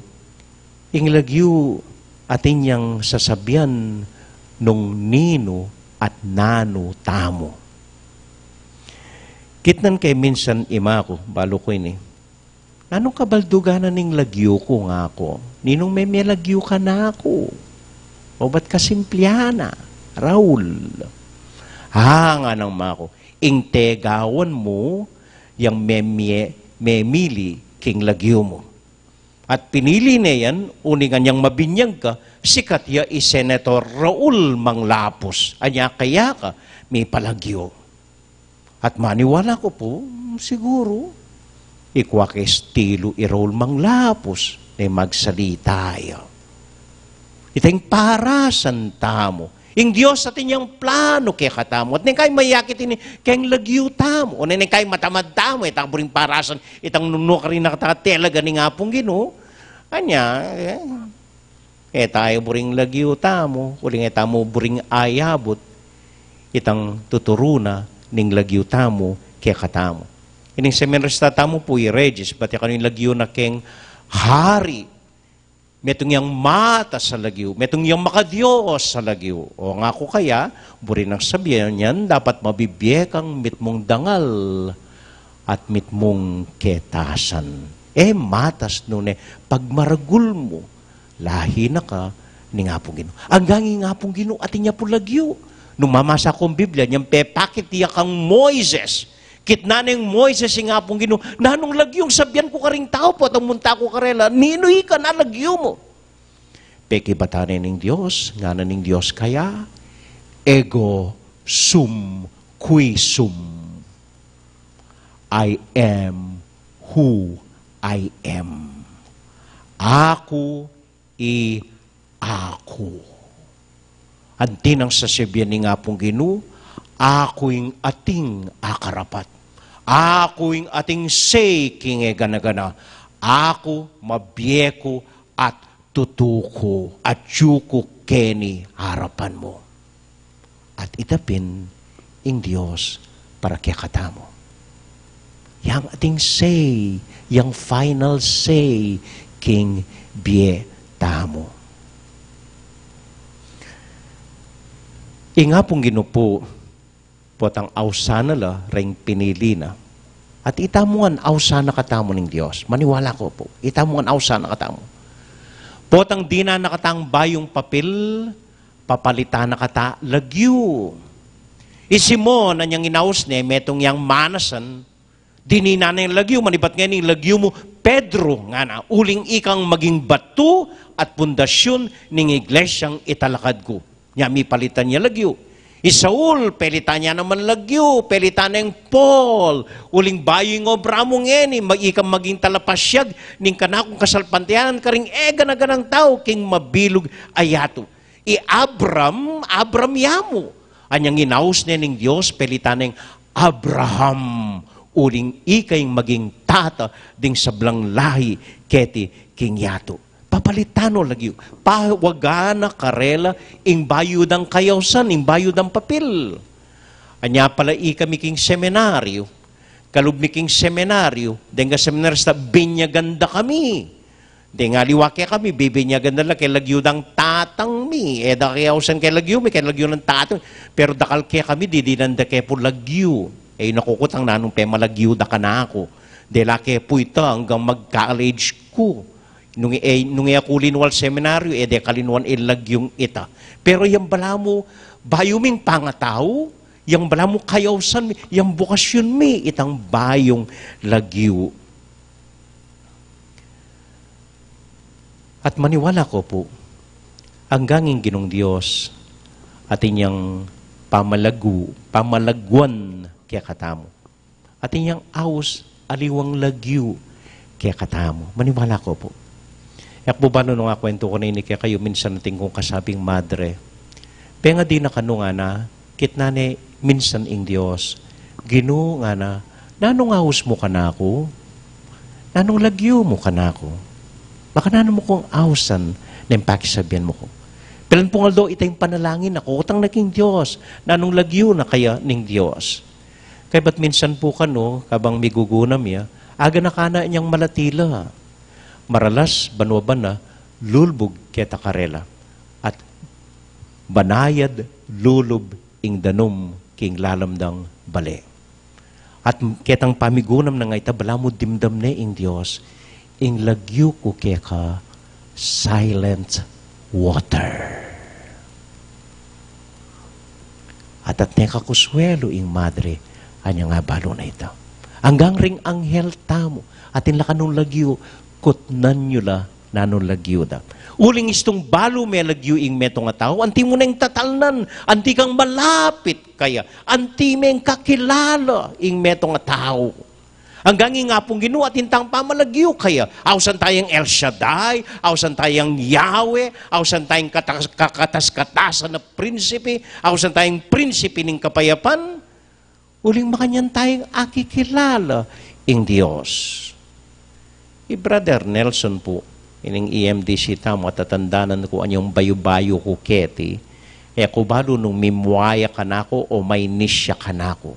ing lagyu atin yang sasabian nung ninu at nanu tamu. Kitnan ke minsan i maku, balu ku ini. Nanung kabaldugan na ning lagyu ku, ngaku? Ninung memie lagyu kanaku? O ba't kasimplian na, Raul? Ha, ngana nang maku, ing tegawan mu yang memie, memili king lagyu mu. At pinili ne yan, uling anyang mabinyag ka, sikat ya i Senator Raul Manglapus. Anya kaya ka mipalagyu. At maniwala ku pu, siguru, ikua ke estilu i Raul Manglapus ne magsalita ya. Ita ing parasan tamu. Ing Dios atin yang plano kekatamu. At neng kai mayakit ini keng lagyu tamu. O neng kai matamad tamu, e ta buring parasan itang nung nukarin na kata talaga ning Apung Ginu. Anya, e, e tamu buring lagyu tamu, uling e tamu buring ayabut itang tuturu na ning lagyu tamu kekatamu. Ining seminarista tamu pu i Regis, bat ya kanu ing lagyu na keng hari. Metung yang matas a lagyu, metung yang makadios a lagyu. O ngaku kaya, buri nang sabian yan, dapat mabibie kang mitmung dangal at mitmung ketasan. E matas nune pagmaragul mu, lahi na ka ning Apung Ginu. Anggang ing Apung Ginu atin ya pu lagyu. Nung mamasa kung Biblia, nyang pepakit ya kang Moises, kitnan neng Moises ing Apung Ginu, nanung lagyung sabian ku karing tau, potang munta ku karela, ninu ika, nanu lagyu mu? Pekibatan ne ning Dios, ngana ning Dios kaya, ego sum qui sum. I am who I am. Aku i aku. Anti nang sasabian ning Apung Ginu, aku ing ating akarapat. Aku ing ating say king e gana-gana. Aku mabie ku at tutu ku, atyu ku keni arapan mu. At ita pin ing Dios para kekatamu. Yang ating say, yang final say king bie tamu. Ing Apung Ginu pu, potang ausan na la reng pinili na, At ita mu ngan, ausan na katamu ning Dios. Maniwala ko pu. Ita mu ngan, ausan na katamu. Potang dinan na katang bayung papil, papalitan na kata lagyu. I Simon, anyang inaus ne, metung yang manasan, dininan ne lagyu, manibat ngeni lagyu mu, Pedro, ngana, uling ikang maging batu at pundasyun ning iglesyang italakad ku. Nya mipalitan ya lagyu. I Saul, pelitan ya naman lagyu, pelitan neng Paul, uling bayu ing obra mu ngeni, ma-, ikang maging talapasyag ning kanakung kasalpantayanan karing e gana-ganang tau king mabilug a yatu. I Abram, Abram ya mu. Anyang inaus ne ning Dios, pelitan neng Abraham, uling ika ing maging tata ding sablang lahi keti king yatu. Papalitan no lagyu. Pawagan na karela ing bayu dang kayausan, ing bayu dang papil. Anya pala ikami king seminaryu, kalub mi king seminaryu, deng kaseminarista binyagan da kami. Deng aliwa kekami, bibinyagan da la keng lagyu dang tatang mi. E da kayausan keng lagyu mi, keng lagyu nang tatang mi. Pero dakal kekami, didinan da ke pu lagyu. E yu nakukutang nanung pemalagyu da kanaku. Dela ke pu ita anggang mag-college ku. Nung e, nung e aku linwal seminaryu, e de kalinwan ing lagyung ita. Pero yang balamu, bayu ming pangatau, yang balamu kayausan mi, yang bokasyun mi, itang bayung lagyu. At maniwala ko pu, anggang ing Ginung Dios, atin yang pamalagu, pamalaguan kekatamu. Atin yang aus, aliwang lagyu kekatamu. Maniwala ko pu. E ku balu nung akwentu ku na ini kekayu, minsan atin kung kasabing madre. Benga di na kanu ngana, kitnan ne minsan ing Dios. Ginu, ngana, nanung aus mu kanaku? Nanung lagyu mu kanaku? Makananu mu kung ausan neng pakisabian mu ku? Pilan pung aldo ita ing panalangin na, kutang na king Dios, nanung lagyu na kaya ning Dios? Kaybat minsan pu kanu, kabang migugunam ya, aganaka na inyang malati la. Maralas, banua bana, lulbug keta karela. At banayad lulub ing danum king lalam dang bale. At ketang pamigunam nang ita, balamu dimdam ne ing Dios, ing lagyu ku keka silent water. At, at nekakuswelu ing madre, anyang abalu na ita. Anggang ring anghel tamu, atin la kanung lagyu, kutnan yu la nanung lagyu da. Uling istung balu me lagyu ing metung a tau, anti mu neng tatalnan, anti kang malapit kaya, anti meng kakilala ing metung a tau. Anggang ing Apung Ginu atin tang pamalagyu kaya, ausan tayang El Shaddai, ausan tayang Yahweh, ausan tayang katas-, kakatas-katasan a prinsipe, ausan tayang prinsipe ning kapayapan, uling makanyan tayang akikilala ing Dios. I Brother Nelson pu, ining E M D C tamu, atatandanan ku anyang bayu-bayu ku keti, e ku balu nung mimua ya kanaku o mainis ya kanaku.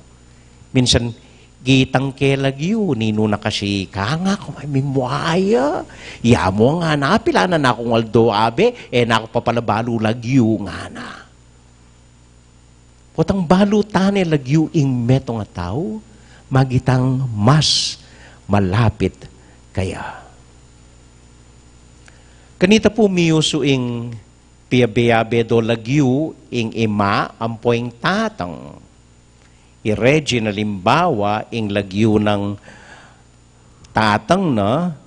Minsan, gitang ke lagyu, ninu na kasi ka nga, ku may mimua ya. Ya mu ngana, pilan na kung aldo abe, e na ku papalabalu lagyu ngana. Potang balu tane lagyu ing metung a tau, magitang mas malapit kaya. Kanita pu miyusu ing piyabe-yabe do lagyu ing ima ampo ing tatang. I Regine alimbawa ing lagyu nang tatang na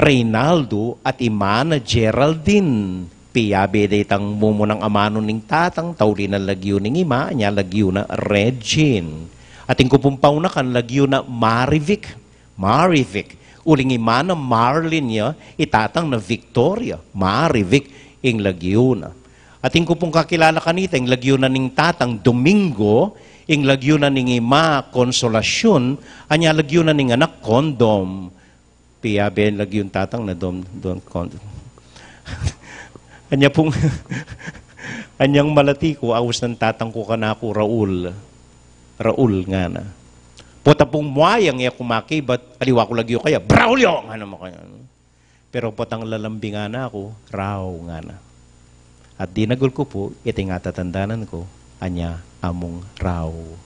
Reynaldo at ima na Geraldine. Piyabe de itang mumunang amanu ning tatang, tauli nang lagyu ning ima, nya lagyu na Regine. Atin ku pung paunakan lagyu na Marivic, Marivic. Uling ima na Marlin ya, i tatang na Victoria, Marivic ing lagyu na. Atin ku pung kakilala kanita, ing lagyu na ning tatang Domingo, ing lagyu na ning ima Consolacion, anya lagyu na ning anak Condom. Piyabe lagyu ing tatang na Dom, Don Condom. Anya pung, anyang malati ku, aus nang tatang ku kanaku, Raul. Raul ngana. Pota pung mua yang e ku makibat, aliwa ku lagyu kaya, "Braulio!" ngana makaya. Pero potang lalambing ngana ku, "Rau!" ngana. At dinagul ku pu, iti ing atatandanan ku, anya amung Rau.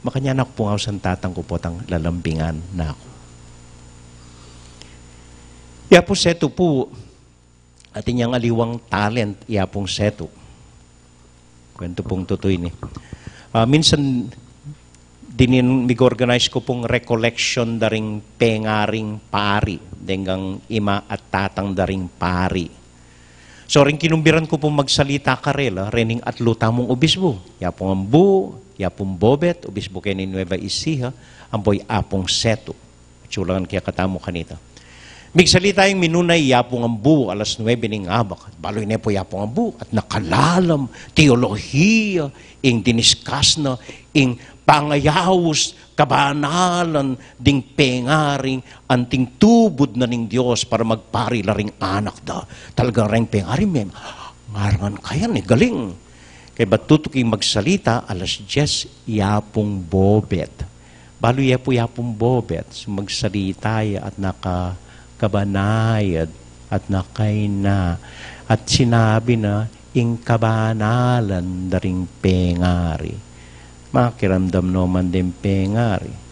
Makanyan na ku pung ausan tatang ku potang lalambingan na ku. I Apu Setu pu, atin yang aliwang talent i Apung Setu. Kwentu pung tutu ini. Ah, minsan, dinin mig-organize ku pung recollection da ring pengaring pari, deng ima at tatang da ring pari. So, ring kinumbiran ku pung magsalita karela, rening atlu tamung obisbu, i Apung Ambu, i Apung Bobet, obisbu keni Nueva Ecija, ampo i Apung Setu. Atsu la ngan kekatamu kanita. Migsalita yang minuna i Apung Ambu alas nuebe ning abak. Balu ne pu i Apung Ambu at nakalalam teolohiya ing diniskas na, ing pangayaus kabanalan ding pengaring anting tubud na ning Dios para magpari la ring anak da. Talagang reng pengari me, ngarangan kaya ni galing. Kaybat tutuki magsalita alas dies i Apung Bobet. Balu ye pu i Apung Bobet, sumagsalita ya at nakakabanayad at nakaina. At sinabi na ing kabanalan da ring pengari. Makiramdam no man ding pengari.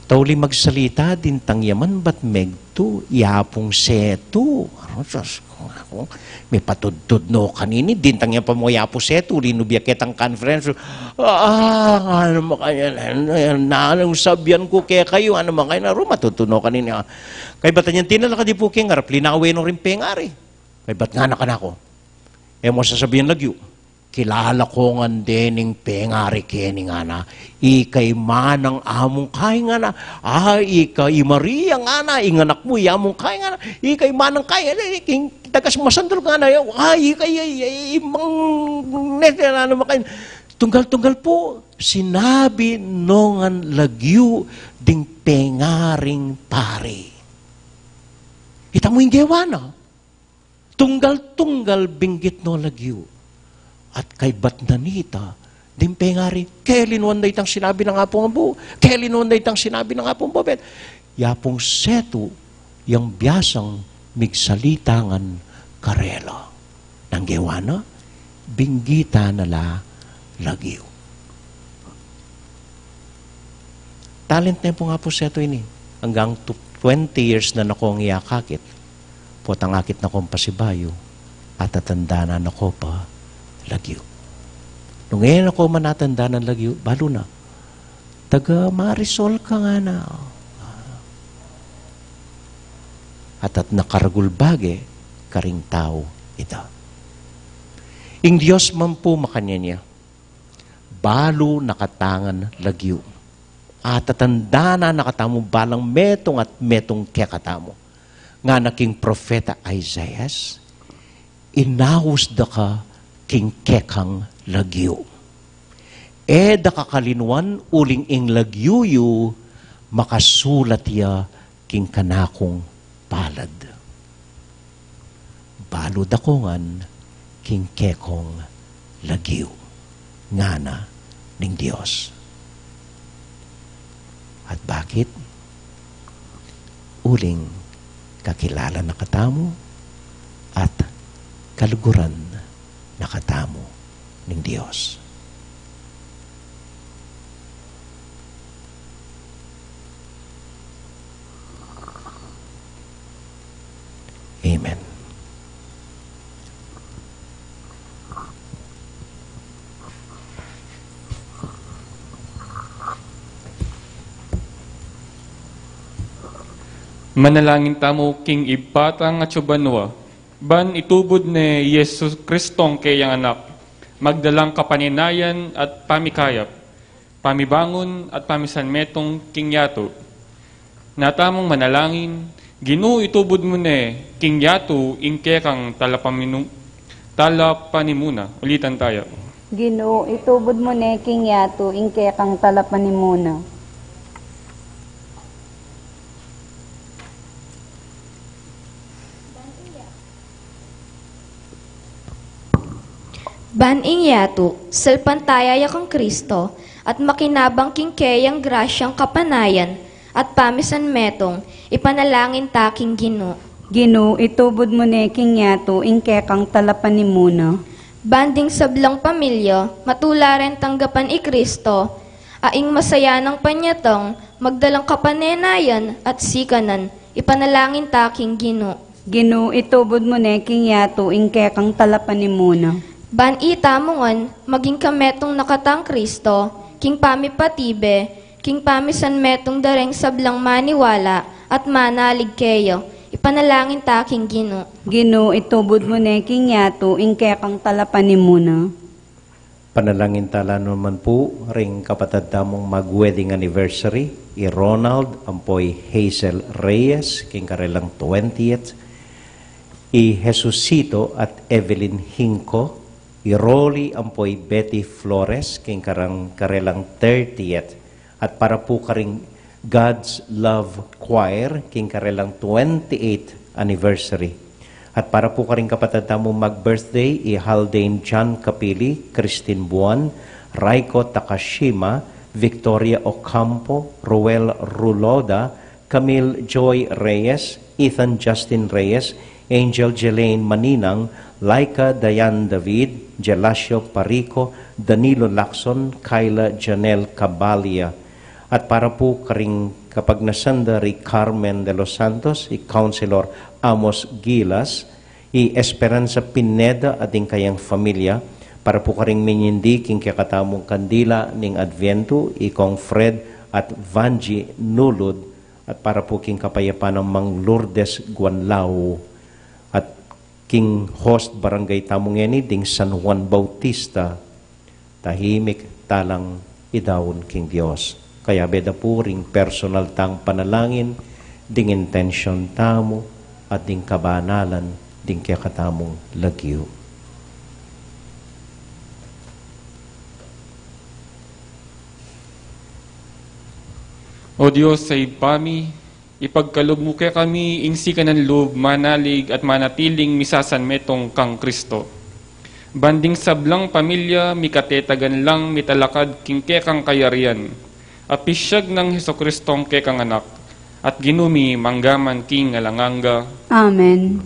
Tau uli magsalita, dintang ya man bat megtu i Apung Setu. Aru, sus, Aku, mipatudtud no kanini, dintang ya pa mu i Apu Setu, uli nu biakit ing conference. Ah, ngana makanyan, nanung sabian ku kekayu, ngana makanyan, aru, matudtud no kanini, ah. Kaybat nyan tinalakad i Apu keng arap, linawe no ring pengari. Kaybat ngana kanaku, e mu sasabian lagyu. Kilala ko ngan dening pengari keni ngana. Ika i manang amung kai ngana. Ah, ika i Maria ngana, ing anak mu i amung kai ngana. Ika i manang kai, eh, king tagas masandul ngana. Ah, ika i, i, i, i mang nete na naman kain. Tunggal-tunggal pu, sinabi no ngan lagyu ding pengaring pari. Ita mu ing gewa na. Tunggal-tunggal binggit no lagyu. At kaybat na nita, ding pengari, kelinuan da itang sinabi nang Apung Ambu, kelinuan da itang sinabi nang Apung Bobet. I Apung Setu, yang biasang migsalita ngan karela. Nang gewa na, binggitan na la lagyu. Talent ne pung Apu Setu ini. Anggang tu-, twenty years na nakong iyakakit. Potang akit na kong pasibayu, atatandanan na ko pa lagyu. Nung e na ko man atandanan lagyu, balu na. Taga Marisol ka ngana. At, at nakaragul bage karing tau ita. Ing Dios man pu makanyan ya. Balu na kata ngan lagyu. Atatandanan na katamu balang metung at metung kekatamu. Ngana king propeta Isaias, inaus da ka king kekang lagyu. E da ka kalinuan uling ing lagyu yu makasulat ya king kanakung palad. Balu da ko ngan king kekong lagyu, ngana ning Dios. At bakit? Uling kakilala na katamu at kaluguran na katamu ning Dios. Amen. Manalangin tamu king Ibpa tang atsu banua, ban itubud ne Jesu Kristong keyang Anak, magdalang kapanenayan at pamikayap, pamibangun at pamisanmetung king yatu. Natamung manalangin, Ginu, itubud mu ne king yatu ing kekang talapaminu-, talapanimuna. Ulitan taya. Ginu, itubud mu ne king yatu ing kekang talapanimuna. Ban ing yatu, salpantaya ya kang Kristo, at makinabang king keyang grasyang kapanayan, at pamisanmetung, ipanalangin ta king Ginu. Ginu, itubud mu ne king yatu ing kekang talapanimuna. Ban ding sablang pamilya, matula ren tanggapan i Kristo, A ing masayanang panyatang, magdalang kapanenayan at sikanan, ipanalangin ta king Ginu. Ginu, itubud mu ne king yatu ing kekang talapanimuna. Ban itamu ngan, maging kametung na katang Kristo, king pamipatibe, king pamisanmetung da reng sablang maniwala, at manalig keya, ipanalangin ta king Ginu. Ginu, itubud mu ne king yatu ing kekang talapanimuna. Panalangin ta la naman pu ring kapatad tamung mag-wedding anniversary, i Ronald ampo i Hazel Reyes, king karelang twentieth, i Jesusito at Evelyn Hinco, i Rolly ampo i Betty Flores, king karang, karelang thirtieth, at para pu karing God's Love Choir, king karelang twenty-eighth anniversary. At para pu karing kapatad tamung mag-birthday, i Haldane John Capili, Christine Buan, Raiko Takashima, Victoria Ocampo, Roel Ruloda, Camille Joy Reyes, Ethan Justin Reyes, Angel Jelaine Maninang, Laika Dayan David, Gelasio Parico, Danilo Lacson, Kyla Janelle Cabalia. At para pu karing kapagnasan da ri Carmen de los Santos, i Councilor Amos Gilas, i Esperanza Pineda at ding kayang familia, para pu karing minyindi king kekatamung kandila ning Adviento, i Kong Fred at Vangie Nulud, at para pu king kapayapan nang Mang Lourdes Guanlao, at king host barangay tamu ngeni ding San Juan Bautista, tahimik talang idaun king Dios. Kayabe da pu ring personal tang panalangin, ding intensyon tamu, at ding kabanalan, ding kekatamung lagyu. O Dios a Ibpa mi, ipagkalub mu kekami ing sikanan lub manalig at manatiling misasanmetung kang Kristo. Ban ding sablang pamilya mikatetagan lang mitalakad king kekang kayarian, a pisyag nang Jesucristong kekang Anak, at Ginu mi mangga man king alang angga. Amen.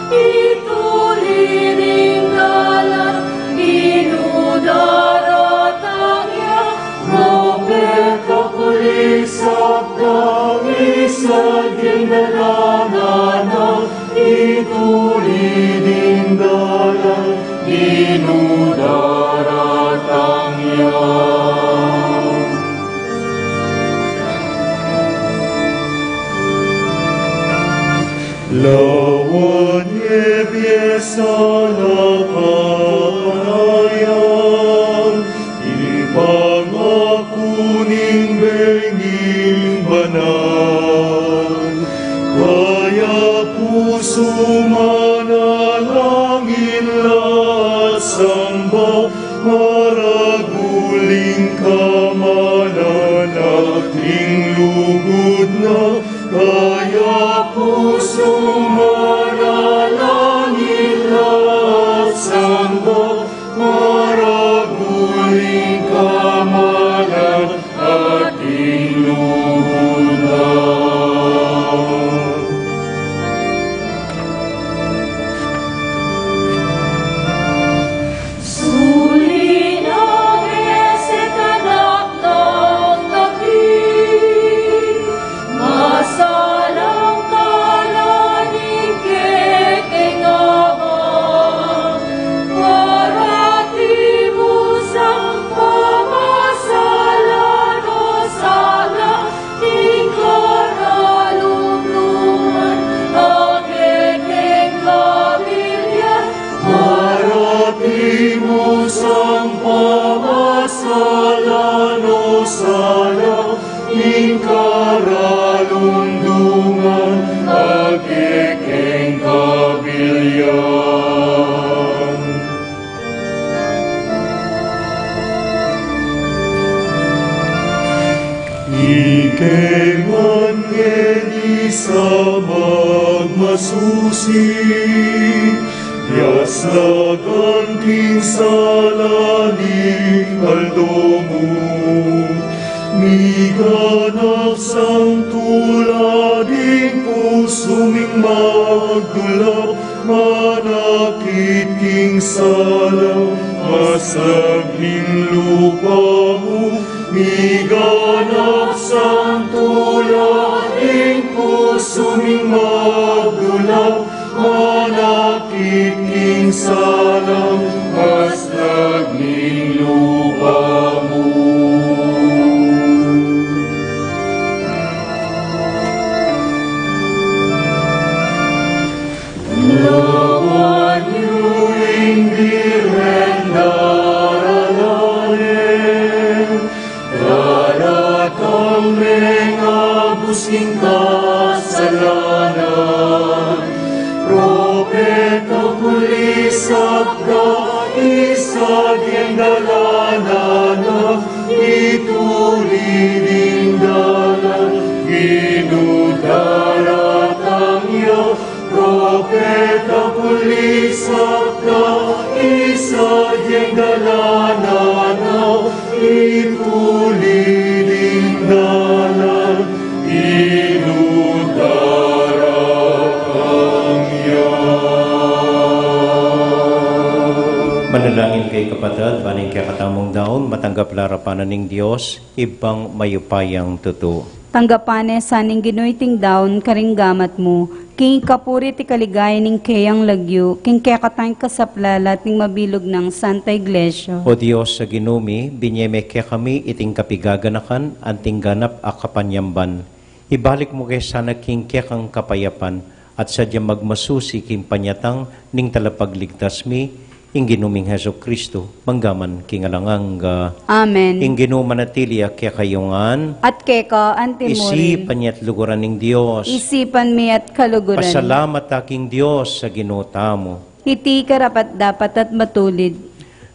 Ituli ning dalan, Ginu daratang ya, mapekakulisap dang isad king dalan na. Ituli ning dalan, Ginu daratang ya. Lawan ye piesa na kapanayan, ipangaku ning Benging Banal. Kaya pusu manalangin la at samba, maragul ing kamalan at ing lugud na. Kaya pusu manalangin la at samba, maragul ing kamalan at ing lugud na. Suli na ngeni ing Anak nang David. ning karalumduman, a kekeng kabilyan. Ike man ngeni sa magmasusi, yaslagan king sala ning aldo mu. Miganap sang tula ding pusu ming magdulap, manakit king sala, maslag ning lupa mu. Miganap sang tula ding pusu ming magdulap, manakit king sala, maslag ning lupa mu. Lawan yu ing Birhen daralanen, daratang mengabus king kasalanan. Propeta pulisap da, isag yang dalanan na, itulid ing dalan, Ginu daratang ya. Propeta pulisap da, isag yang dalanan na, itulid ing dalan, Ginu daratang ya. Manalangin kayu, kapatad, ban ing kekatamung daun matanggap la arapan ning Dios, Ibpang mayupayang tutu. Tanggapan ne sa ning Ginu iting daun karing gamat mu, king ikapuri at ikaligaya ning keyang lagyu, king kekatang kasaplalan at ning mabilug nang Santa Iglesia. O Dios a Ginu mi, binie me kekami iting kapigaganakan anting ganap a kapanyamban. Ibalik mu ke sana king kekang kapayapan, at sadya magmasusi king panyatang ning Talapagligtas mi, ing Ginu ming Jesucristo, mangga man king alang angga. Amen. Ing Ginu manatili ya kekayu ngan. At keka anti mu rin. Isipan ya at luguran ning Dios. Isipan mi at kaluguran. Pasalamat ta king Dios a Ginu tamu. Iti karapat-dapat at matulid.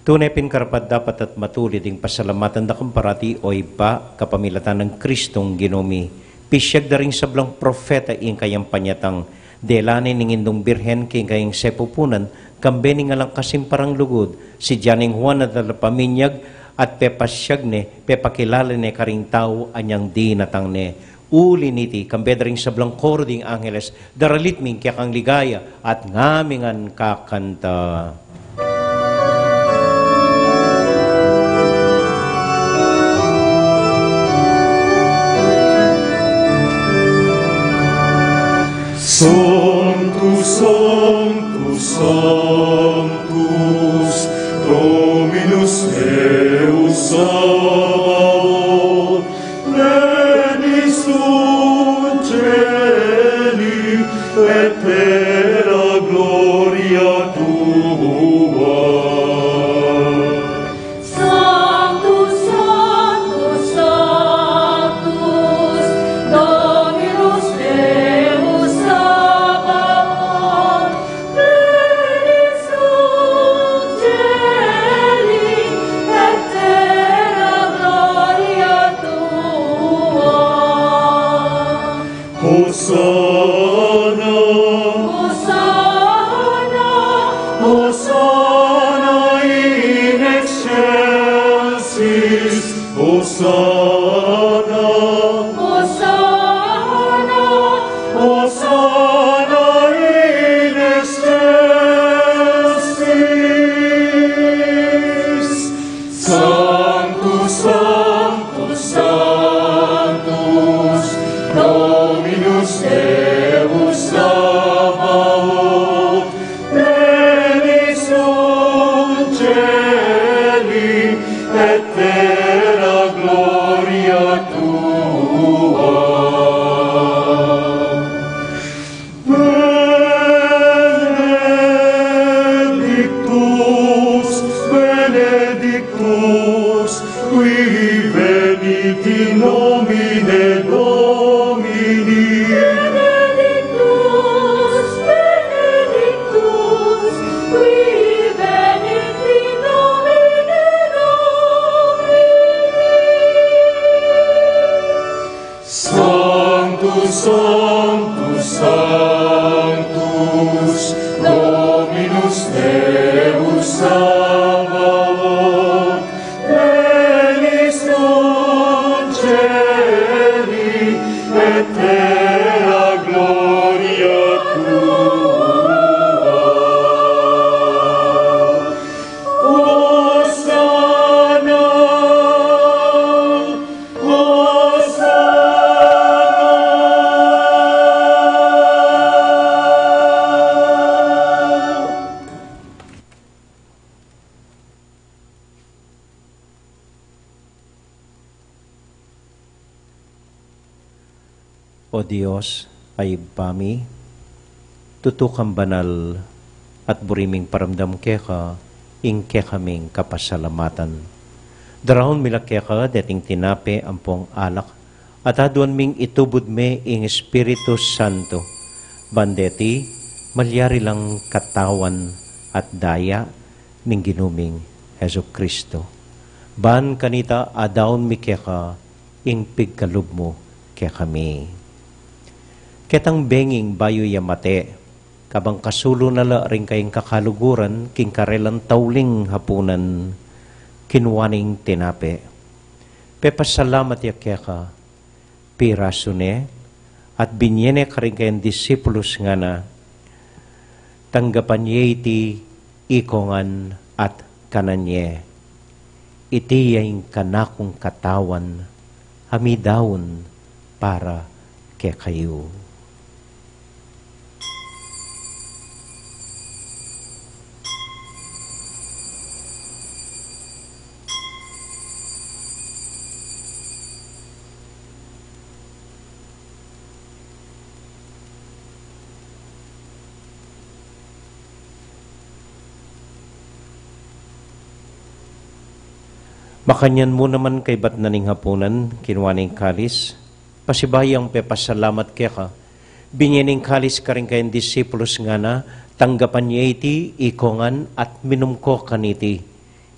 Tune pin karapat-dapat at matulid ing pasalamatan da ka parati, o Ibpa, kapamilatan nang Kristong Ginu mi. Pisyag da ring sablang propeta ing kayang panyatang, dela ne ning Indung Birhen king kayang sepupunan, kambe ning alang kasimparang lugud, si Juan a Talapaminyag, at pepasyag ne, pepakilala ne karing tau a nyang dinatang ne. Uli niti, kambe da ring sablang koro ding angeles, daralit mi ing kekang ligaya, at ngami ngan kakanta. Sanctus, Sanctus, Sanctus, Dominus Deus Sabaoth, plena sunt caeli et terra gloria tua. Sanctus, Sanctus, Sanctus, Dominus Deus Sabaoth, plena sunt caeli et terra gloria tua. Hosanna. Hosanna. Hosanna in excelsis. Hosanna. Hosanna. Hosanna in excelsis. Sanctus, Sanctus, Sanctus, Dominus Deus Sanctus, Sanctus, Dominus Deus Sabaoth, plena sunt caeli et terra gloria tua. Hosanna, Hosanna. O Dios, a Ibpa mi, tutu kang banal at buri ming paramdam keka ing kekaming kapasalamatan. Daraun mi la keka deting tinape ampong alak, at aduan ming itubud me ing Espiritu Santo, ban deti malyari lang katawan at daya ning Ginu ming Jesucristo. Ban kanita adaun mi keka ing pigkalub mu kekami. Ketang benging bayu ya mate, kabang kasulu na la ring kayang kakaluguran king karelang tauling hapunan, kinua neng tinape, pepasalamat ya keka, pirasu ne, at binie ne karing kayang disipulus, ngana: Tanggapan ye iti ikongan at kanan ye. Iti ya ing kanakung katawan a midaun para kekayu. Makanyan mu naman kaybat na ning hapunan, kinua ne ing kalis, pasibayu yang pepasalamat keka, binie ne ing kalis karing kayang disipulus, ngana: Tanggapan ye iti ikongan at minum ko kaniti.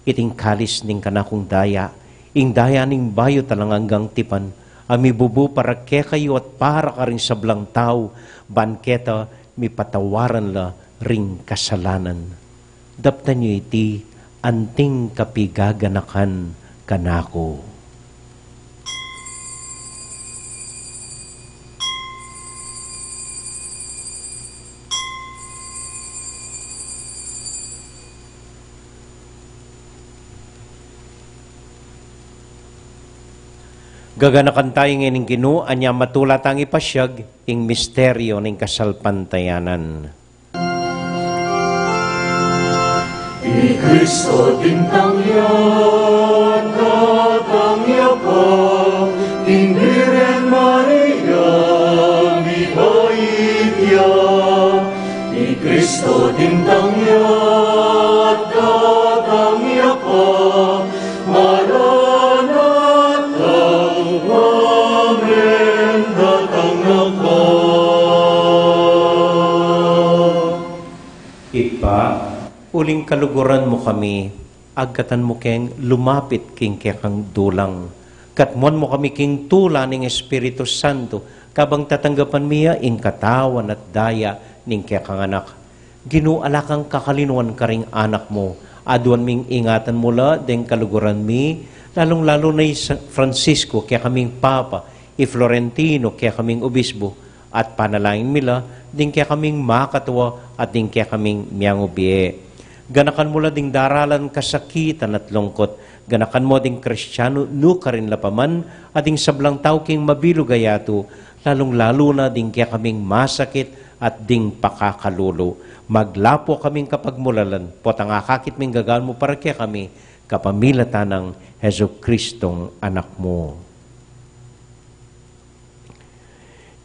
Iting kalis ning kanakung daya, ing daya ning bayu at alang anggang tipan, a mibubu para kekayu at para karing sablang tau, ban keta mipatawaran la ring kasalanan. Daptan yu iti anting kapigaganakan kanaku. Gaganakan tayu ngeni ning Ginu, anya matula tang ipasiag ing misteryu ning kasalpantayanan. I Kristo tintang ya, tatang ya pa, king Birhen Maria mibait ya. I Kristo tintang ya, tatang ya pa, Maranatha, amen, datang na ka. Ibpa, uling kaluguran mu kami, agkatan mu keng lumapit king kekang dulang. Katmuan mu kami king tula ning Espiritu Santo, kabang tatanggapan mi ya ing katawan at daya ning kekang Anak. Ginu, ala kang kakalinuan karing anak mu. Aduan ming ingatan mu la deng kaluguran mi, lalung-lalu na i San Francisco, kekaming Papa, i Florentino, kekaming Obispo, at panalangin mi la ding kekaming makatua at ding kekaming miangubie. Ganakan mu la ding daralan kasakitan at lungkut. Ganakan mu ding Kristiano nukarin la pa man, at ding sablang tau king mabilug a yatu, lalung-lalu na ding kekaming masakit at ding pakakalulu. Maglapu kaming kapagmulalan, potang akakit ming gagawan mu para kekami, kapamilatan nang Jesucristong Anak mu.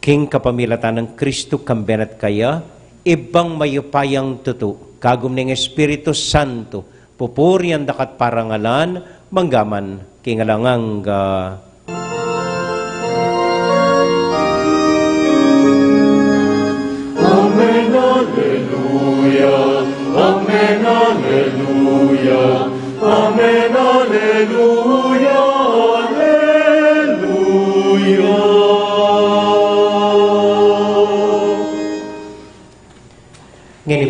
King kapamilatan nang Kristo, kambe na at kaya, Ibpang mayupayang tutu, kagum ning Espiritu Santo, pupurian da ka at parangalan, mangga man king alang angga. Amen, alleluia. Amen, alleluia. Amen, alleluia, alleluia.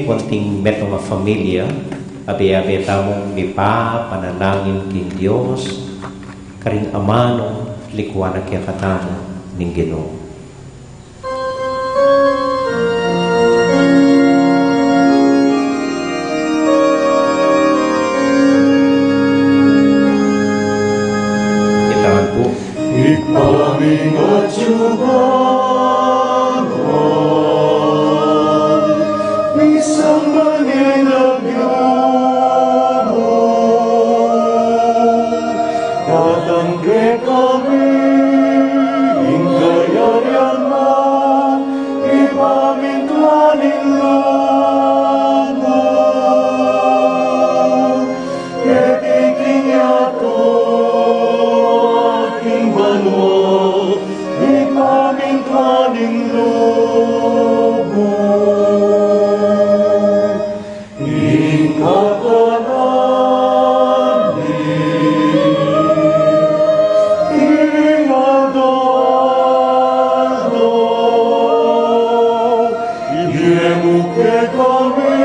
Konting metung a familia, abe-abe tamung mipapanalangin king Dios, karin amanung likuan na kekatamu ning Ginu. Kita pu. Ibpa ming atyu banua, misamban ya ing lagyu mu, datang kekami ing kayarian mu, ipamintuan ing lub mu keti king yatu at king banua, ipamintuan ing lub mu. Ing kakanan mi king aldo-aldo, ibie mu kekami,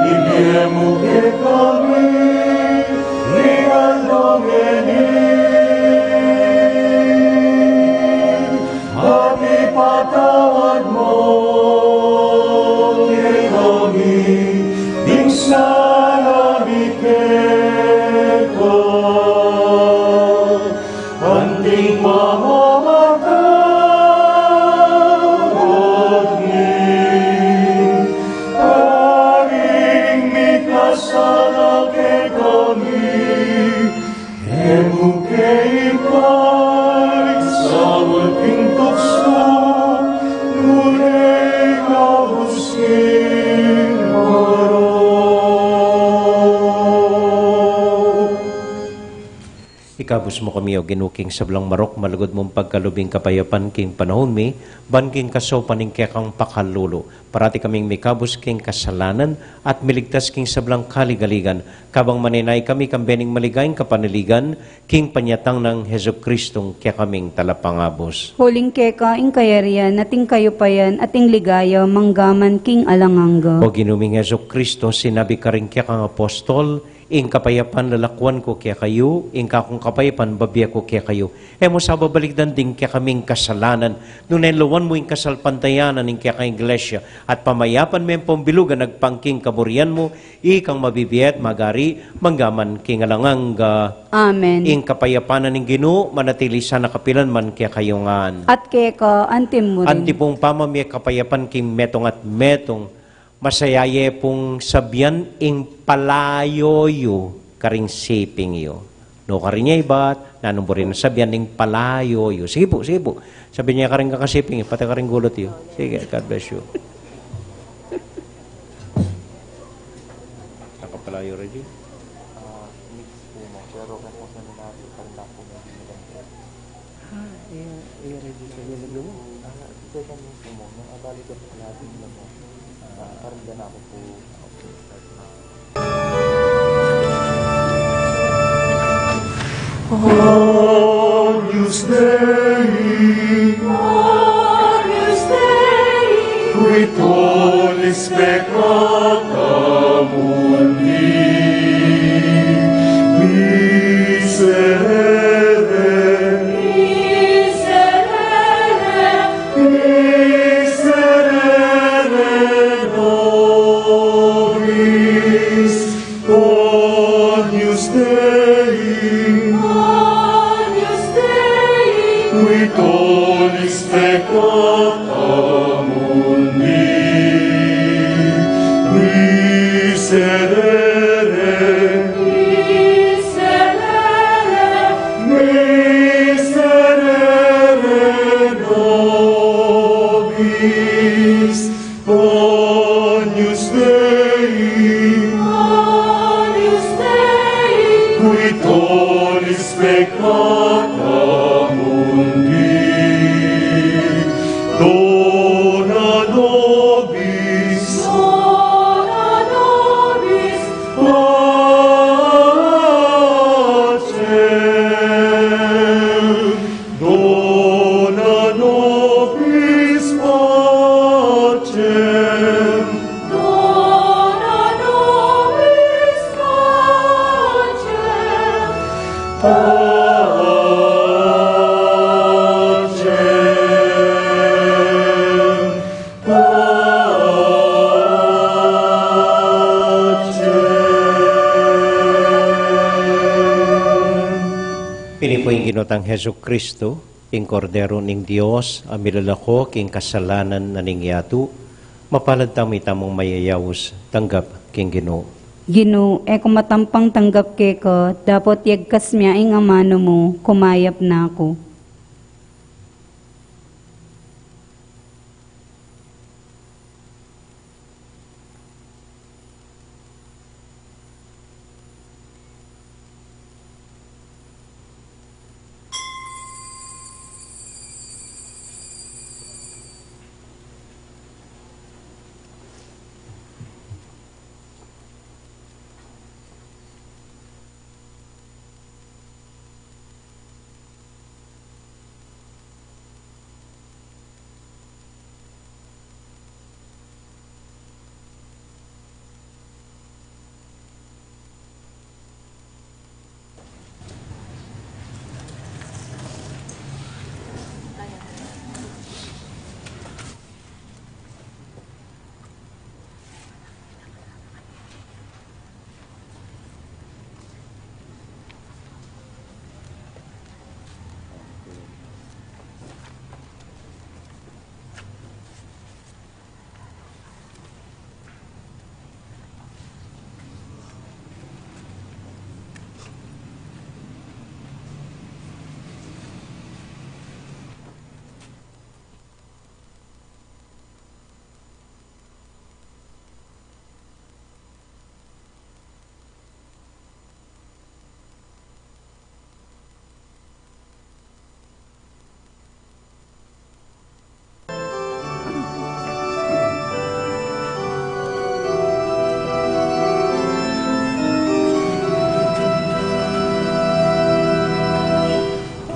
ibie mu kekami king aldo ngeni, at ipatawad mu kekami ding sala mi keka, anting pamamatawad mi karing mikasala kekami, e mu ke ipaisaul king tuksu, nune ikabus king marok. Ikabus mu kami, O Ginu, king sablang marok, malugud mung pagkalub ing kapayapan king panaun mi, ban king kasaupan ning kekang pakalulu, parati kaming mikabus king kasalanan at miligtas king sablang kaligaligan, kabang manenaya kami king bie ning maligayang kapanaligan, king panyatang nang Jesucristong kekaming Talapangabus. Uling keka ing kayarian, at ing kayupayan, at ing ligaya, manggaman king alang angga. O Ginu ming Jesucristo, sinabi karing kekang apostol, ing kapayapan lalakuan ku kekayu, ing kakung kapayapan babie ku kekayu. E mu sa babalikdan ding kekaming kasalanan, nune lawan mu ing kasalpantayanan ning kekang Iglesia, at pamayapan me ing pambilugan agpang king kaburian mu, ikang mabibie at magari manggaman king alang angga. Amen. Ing kapayapan na ning Ginu manatili sana kapilan man kekayu ngan. At keka anti mu rin. Antipung pamamie kapayapan king metung at metung, masaya ye pung sabian ing palayo yu karing siping yu. No, karin ya ibat, nanung buri nang sabian ing palayo yu. Sige pu, sige pu. Sabian ye karing kakasiping yu, pati karing gulut yu. Sige, God bless you. Nakapalayo, Reggie? Ah, mix po, no? Pero kung po sa minati, karin na po may binigyan ko. Ah, iya, iya, Reggie, sa binigyan mo? Ah, second mix po, no? Nung abali ko po natin, no? Ah, karin na ako po. Agnus Dei, Agnus Dei, qui tollis peccata mundi, miserere, Miserere, Miserere nobis. Agnus Dei, Agnus Dei, qui tollis peccata mundi, miserere, Miserere, Miserere nobis. Agnus Dei, Agnus Dei, qui tollis peccata mundi, Tang Jesucristo, ing Kordero ning Dios, a milalako king kasalanan na ning yatu, mapalad tamu ita mung mayayaus tanggap king Ginu. Ginu, e ku matampang tanggap keka, dapot yagkas mu ing amanu mu, kumayap na ku.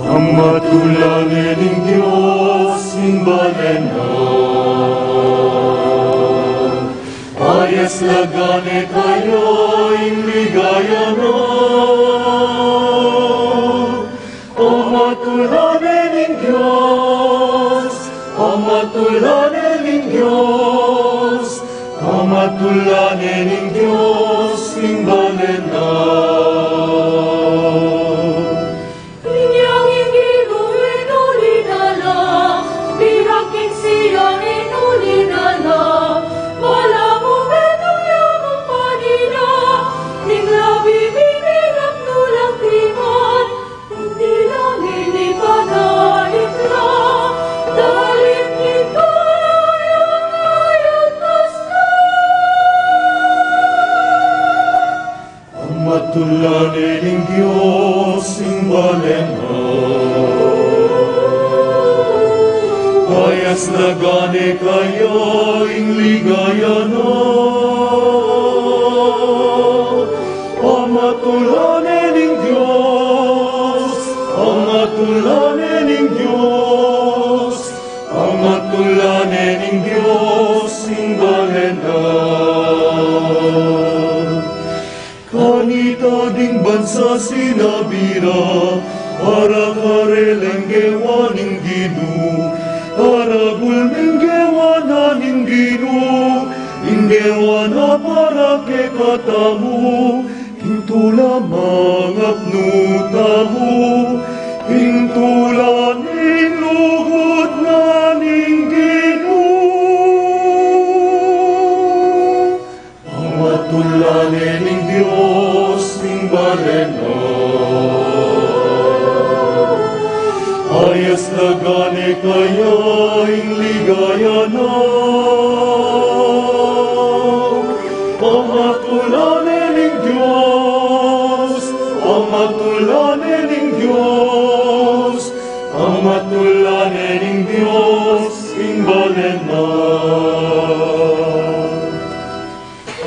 Pamatulan ne ning Dios ing balen na, payas la gane kaya ing ligaya na. Pamatulan ne ning Dios, pamatulan ne ning Dios, pamatulan ne ning Dios ing balen na. Inyang ing Ginu inuli na la, bilang king siya inuli na la, wala mu betung ya mu panina, ning labi bibilang nu lang timan, ing tilang ini panaip la, dalit ning kalayang ayat na. Pamatulan ne ning Dios ing balen na, payas la gane kaya ing ligaya na. Pamatulan ne ning Dios, pamatulan ne ning Dios, pamatulan ne ning Dios ing balen na. Kanita ding bansa sinabi ra, para karela ing gewa ning Ginu, para gul ming gewa na ning Ginu, ing gewa na para kekatamu, king tula mangapnu tamu, king tula ning lugud na ning Ginu. Pamatulan ne ning Dios ing balen na, payas la gane kaya ing ligaya na. Pamatulan ne ning Dios, pamatulan ne ning Dios, pamatulan ne ning Dios ing balen na.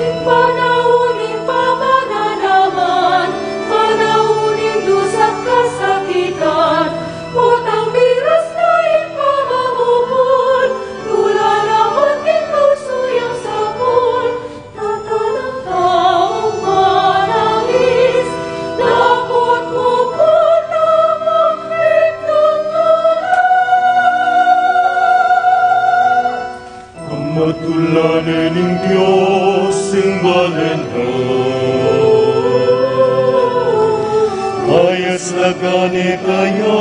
Ing panaun ning pamananaman, panaun ning dusa't kasakitan, potang biras na ing pamamukul, tula naman king kausu yang sapul, tatalang taung manangis, dapot mukul na mangmintutula. Pamatulan ne ning Dios ing balen na, payas la gane kaya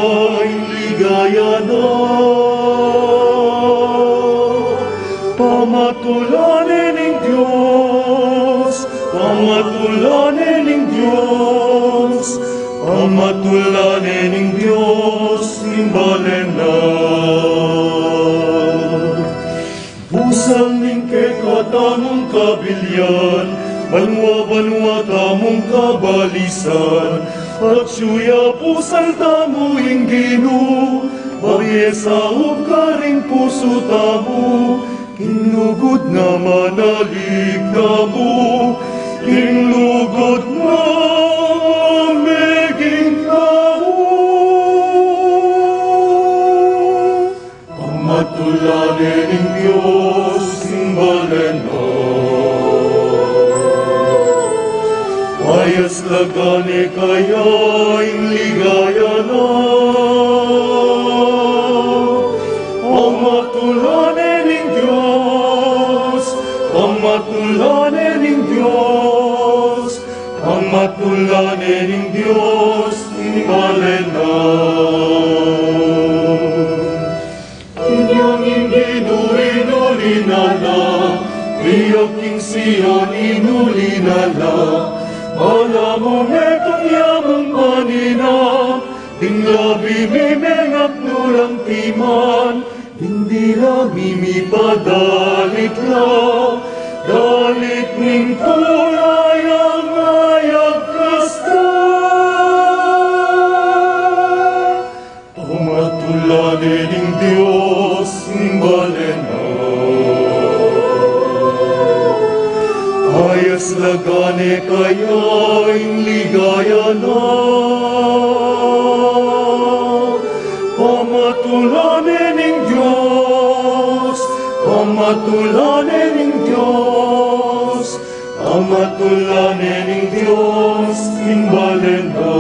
Tula ne ning Dios ing balen na. Busal ning kekatamung kabilyan, banua-banua tamung kabalisan, atyu ya busal tamu ing Ginu, babie saup karing pusu tamu, king lugud na manalig tamu, king lugud na meging tau. Pamatulanen ning Dios ing balen na. Payas la gane kaya ing ligaya na. Pamatulanen ning Dios, pamatulanen ning Dios, pamatulanen ning Dios ing balen na. Inyang ing Ginu inulinala, biag king Sion inulinala, balamu metung ya mung manina, ding labi mi mengaknu lang timan, ding dila mi mipadalit la, dalit ning tula yang ayag kasta. Pamatulanen ning Dios ing balen na. Payas la gane kaya ing ligaya na. Pamatulanen ning Dios, pamatulanen ning Dios, pamatulanen ning Dios ing balen na.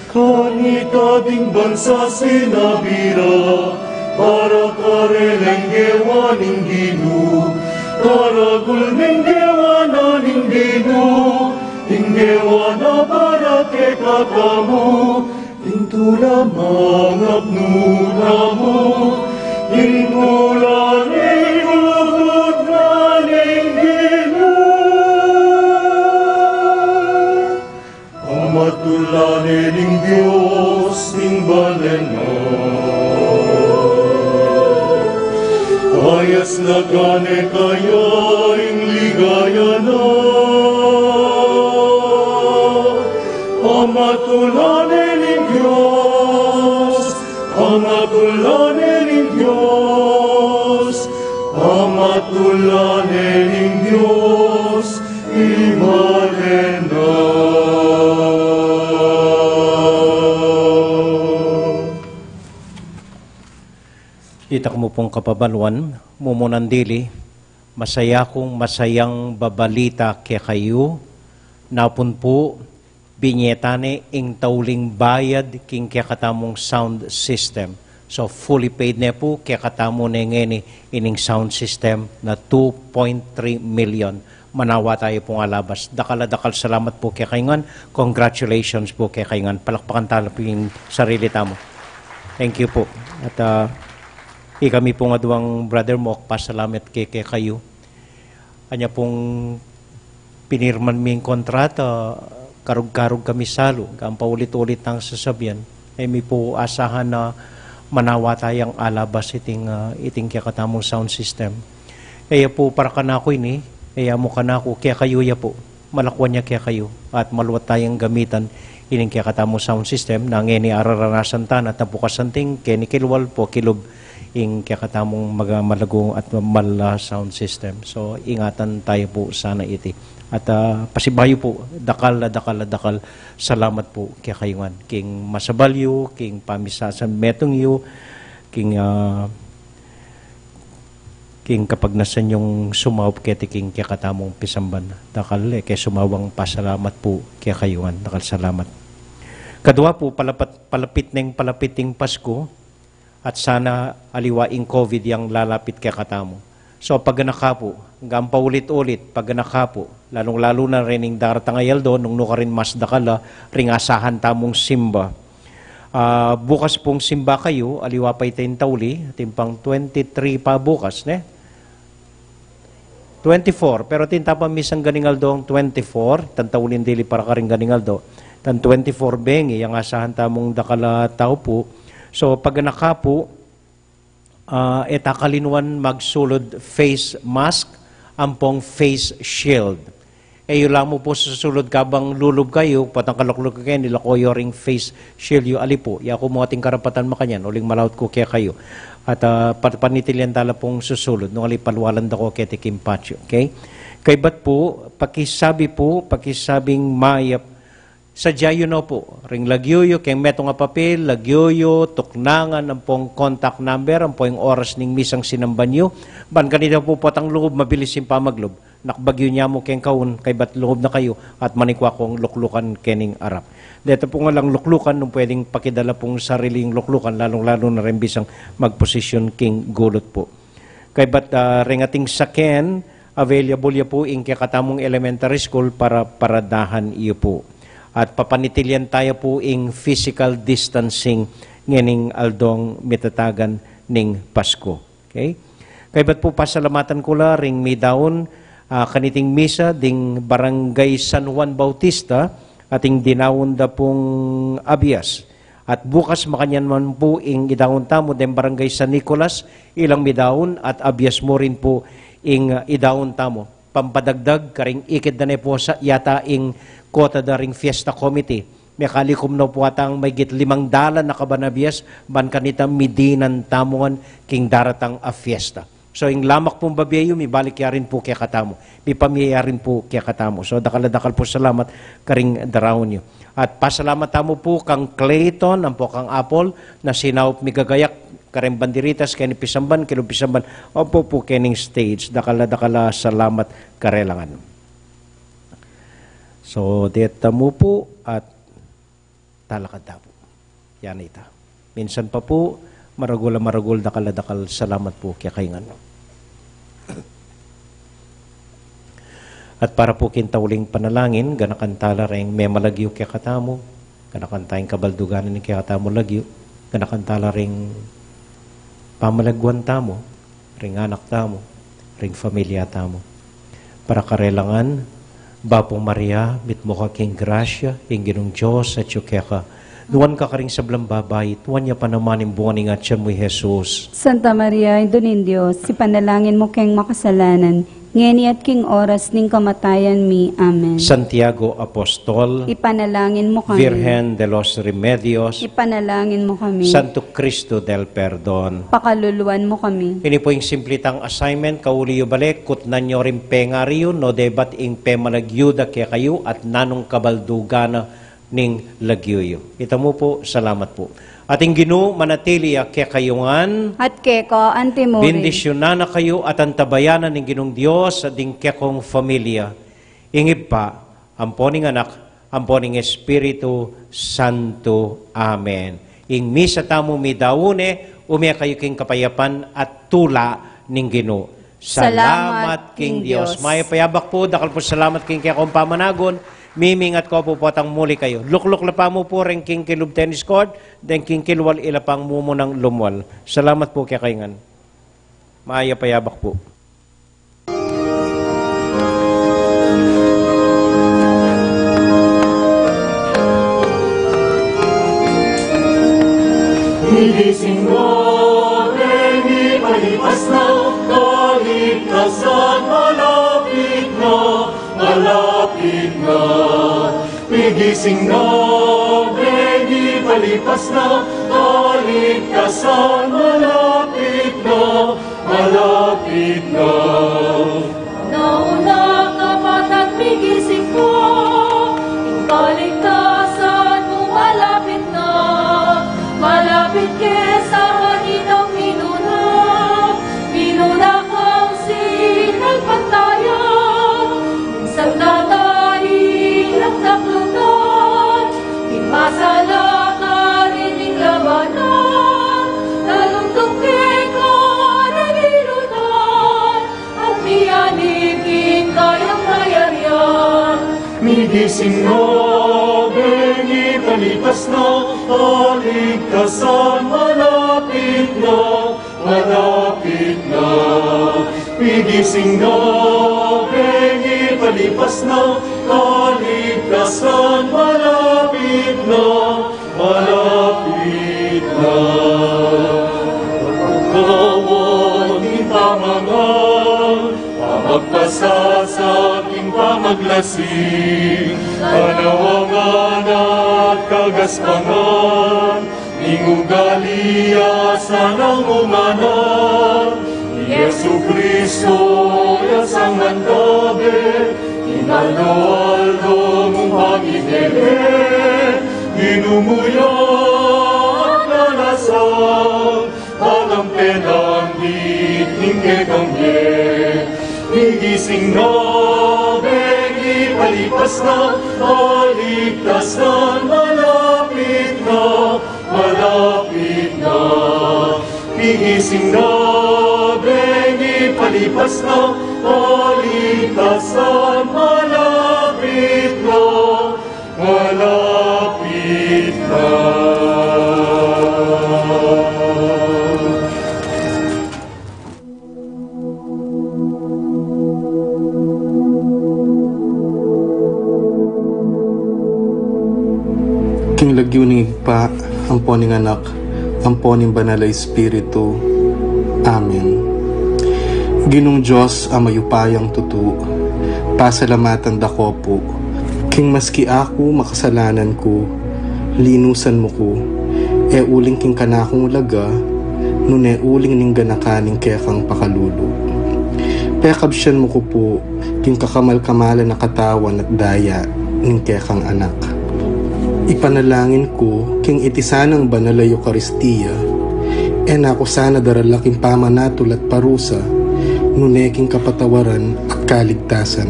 Kanita ding bansa sinabi ra, para karela ing gewa ning Ginu, karagul ning gewa na ning Ginu, ing gewa na para kekatamu, ing tula mangapnu tamu, ing tula ning lugud na ning Ginu. Pamatulanen ning Dios ing balen na. Payas la gane kaya ing ligaya na. Pamatulanen ning Dios, pamatulanen ning Dios, pamatulanen ning Dios ing balen na. Ita ku mu pung kapabaluan, mumunan dili, masaya kung masayang babalita kekayu, napun pu, binie ta ne ing tauling bayad king kekatamung sound system. So, fully paid ne pu, kekatamu ne ngeni ining sound system na two point three million. Manawa tayu pung alabas. Dakal a dakal salamat pu kekayu ngan. Congratulations pu kekayu ngan. Palakpakan ta la pu ing sarili tamu. Thank you pu. At, ah, ikami pung aduang brother mu, pasalamat ke, kekayu. Anya pung pinirman mi ing kontrata, karug-karug kami salu, ampong paulit-ulit nang sasabian. E mi pu asahan na manawa tayang alabas iting, ah, iting kekatamung sound system. E ya pu para kanaku ini, e ya mu kanaku, kekayu ya pu. Malakuan ya kekayu, at maluat tayang gamitan ining kekatamung sound system, na ngeni araranasan ta na tapukasan ting keni kilwal pu kilub ing kekatamung maga-, malagu at mal a sound system. So, ingatan tayu pu sana iti. At, ah, pasibayu pu, dakal a dakal a dakal salamat pu kekayu ngan. King masabal yu, king pamisa sa metung yu, king, ah, king kapagnasan yung sumaup keti king kekatamung pisamban. Dakal e ke sumawang pasalamat pu kekayu ngan. Dakal salamat. Kadua pu, palapat-, palapit neng palapit ing Pasku, at sana aliwa ing COVID yang lalapit kekatamu. So, paganaka pu, ampong paulit-ulit, paganaka pu, lalung-lalu na rin ing daratang a aldo, nung nukarin mas dakal a, ring asahan tamung simba. Ah, bukas pung simba kayu, aliwa pa ita ing tauli, atin pang twenty-three pa bukas, ne? twenty-four, pero atin ta pang misang ganing aldo, twenty-four, tanta uling dili para karing ganing aldo. Tan twenty-four bengi, yang asahan tamung dakal a tau pu. So, paganakan pu, ah, e ta kalinuan magsulud face mask, ampong face shield. E yu la mu pu susulud kabang lulub kayu, potang kalukluk yu keni, lako yu ring face shield yu, ali pu. Ya ku mu ating karapatan makanyan, uling malaut ku kekayu. At, ah, pa-, panitilian tala pung susulud, nung ali palualan da ko keti king patio, okay? Kaybat pu, pakisabi pu, pakisabing mayap, sadya yu no pu ring lagyu yu, keng metung a papil, lagyu yu, tuknangan, ampong contact number, ampong oras ning misang sinamban yu, ban kanita pu potang lungub, mabilis ing pamaglub. Nakbagyu nya mu keng kaun, kaybat lungub na kayu, at manikwa kong luklukan kening arap. Deta pu nga lang luklukan, nung pwedeng pakidala pung sariling luklukan, lalung-lalu na ring bisang magposisyon king gulut pu. Kaybat, ah, ring ating saken, available ya pu ing kekatamung elementary school para paradahan yu pu. At papanitilian taya pu ing physical distancing ngening aldong mitatagan ning Pasku. Okay? Kaybat pu pasalamatan ku la ring midaun, ah, kaniting misa ding Barangay San Juan Bautista, ating dinaun da pung abias. At bukas makanyan man pu ing idaun tamu deng Barangay San Nicolas, ilang midaun at abias mu rin pu ing, ah, idaun tamu. Pampadagdag, karing ikit da ne pu sa yata ing kota da ring fiesta committee. Mekalikum no pu atang maygit limang dalan a kaban a abias, ban kanita midinan tamu ngan king daratang a fiesta. So, ing lamak pung babie yu, mibalik ya rin pu kekatamu. Mipamie ya rin pu kekatamu. So, dakal a dakal pu salamat karing daraun yu. At pasalamat tamu pu kang Clayton, ampo kang Apple, na sinaup migagayak, kareng banderitas, keni pisamban, kilub pisamban, ampo pu kening stage. Dakal a dakal a salamat karelangan. So, deta mu pu at talakad ta pu. Yan ita. Minsan pa pu, maragul a maragul, dakal a dakal salamat pu kekayu ngan. At para pu king tauling panalangin, ganakan tala ring memalagyu kekatamu, ganakan tala ring kabaldugan ning kekatamu lagyu, ganakan tala ring pamalagwan tamu, ring anak tamu, ring familia tamu. Para karelangan, Bapu Maria, mitmu ka king grasya, ing Ginung Dios atyu keka. Nuan ka karing sablang babai, nuan ya pa naman ing bunga ning atyan mu, i Jesus. Santa Maria, Indu ning Dios, ipanalangin mu keng makasalanan, ngeni at king oras ning kamatayan mi. Amen. Santiago Apostol, ipanalangin mu kami. Virgen de los Remedios, ipanalangin mu kami. Santo Cristo del Perdon, pakaluluan mu kami. Ini pu ing simple tang assignment, kauli yu bale, kutnan yu ring pengari yu, no debat ing pemalagyu da kekayu at nanung kabaldugan na ning lagyu yu. Ita mu pu, salamat pu. At ing Ginu manatili ya kekayu ngan. At keka anti mu rin. Bendisyunan na kayu at antabayanan ning Ginung Dios at ding kekong familia. Ing Ibpa, ampo ning Anak, ampo ning Espiritu Santo. Amen. Ing misa tamu midaun ne, ume kayu king kapayapan at tula ning Ginu. Salamat king Dios. Mayap a yabak pu, dakal pu salamat king kekong pamanagun, mimingat ku pu potang muli kayu. Lukluk la pa mu pu reng king kilub tennis court, deng king kilwal ila pang mumunang lumwal. Salamat pu kekayu ngan. Mayap a yabak pu. Migising na, mipalipas na, kaligtasan malapit na, malapit na. Migising na, mipalipas na, kaligtasan malapit na, malapit na. Nauna ka pa, migising ka, ing kaligtasan mu malapit na, malapit ke sa kanitang minuna, minuna kang sinalpantaya, ing sangkatauhan daklutan, ing masalakarin ning labanan, lalung tungke ka na ilutan, at mianipin kayang mayarian. Migising na, mipalipas na, kaligtasan malapit na, malapit na. Migising na, Bengi palipas na, kaligtasan malapit na, malapit na. Pagkawan king pamangan, pamagpasasa king pamaglasing, kanawangan at kagaspangan, ning ugali ya sanang umana. I Jesucristo ya sangan tabe, king aldo-aldo mung pamibebe, inumu ya at lalasang, alang penandit ning kekang bie. Migising na, bengi palipas na, kaligtasan malapit na, malapit na. Migising na, bengi palipas na, kaligtasan malapit na, malapit na. King lagyu ning Ibpa, ampo ning Anak, ampo ning Banal a Espiritu. Amen. Ginung Dios a mayupayang tutu, pasalamatan da ko pu, king maski aku makasalanan ku, linusan mu ku, e uling king kanakung laga, nune uling ning ganakan ning kekang pakalulu. Pekabsian mu ku pu, king kakamal-kamalan a katawan at daya ning kekang Anak. Ipanalangin ku, king iti sanang banal a Eukaristia, e na ku sana darala king pamanatul at parusa, nune king kapatawaran at kaligtasan.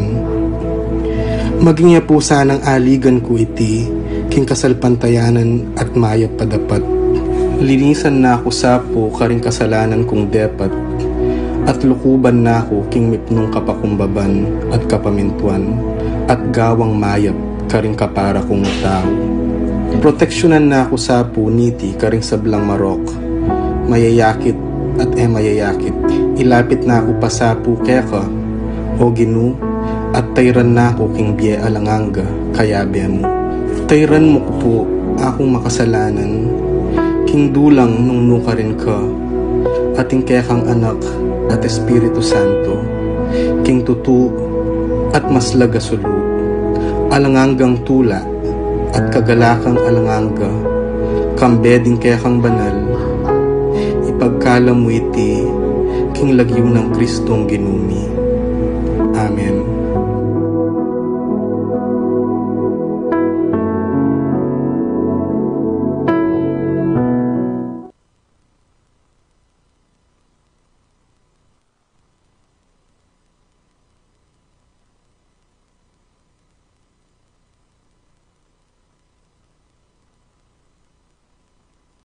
Maging ya pu sanang aligan ku iti, king kasalpantayanan at mayap a dapat. Linisan na ku sa pu karing kasalanan kung depat, at lukuban na ku king mipnung kapakumbaban at kapamintuan, at gawang mayap karing kapara kung tau. Proteksyunan na ku sa pu niti karing sablang marok, mayayakit at e mayayakit. Ilapit na ku pa sa pu keka, O Ginu, at tayran na ku king bie alang angga, kayabe mu. Tayran mu ku pu akung makasalanan, king dulang nung nukarin ka, at ing kekang Anak at Espiritu Santo, king tutu at maslag a sulu, alang anggang tula at kagalakang alang angga, kambe ding kekang banal, ipagkalam mu iti, king lagyu nang Kristong Ginu mi. Amen.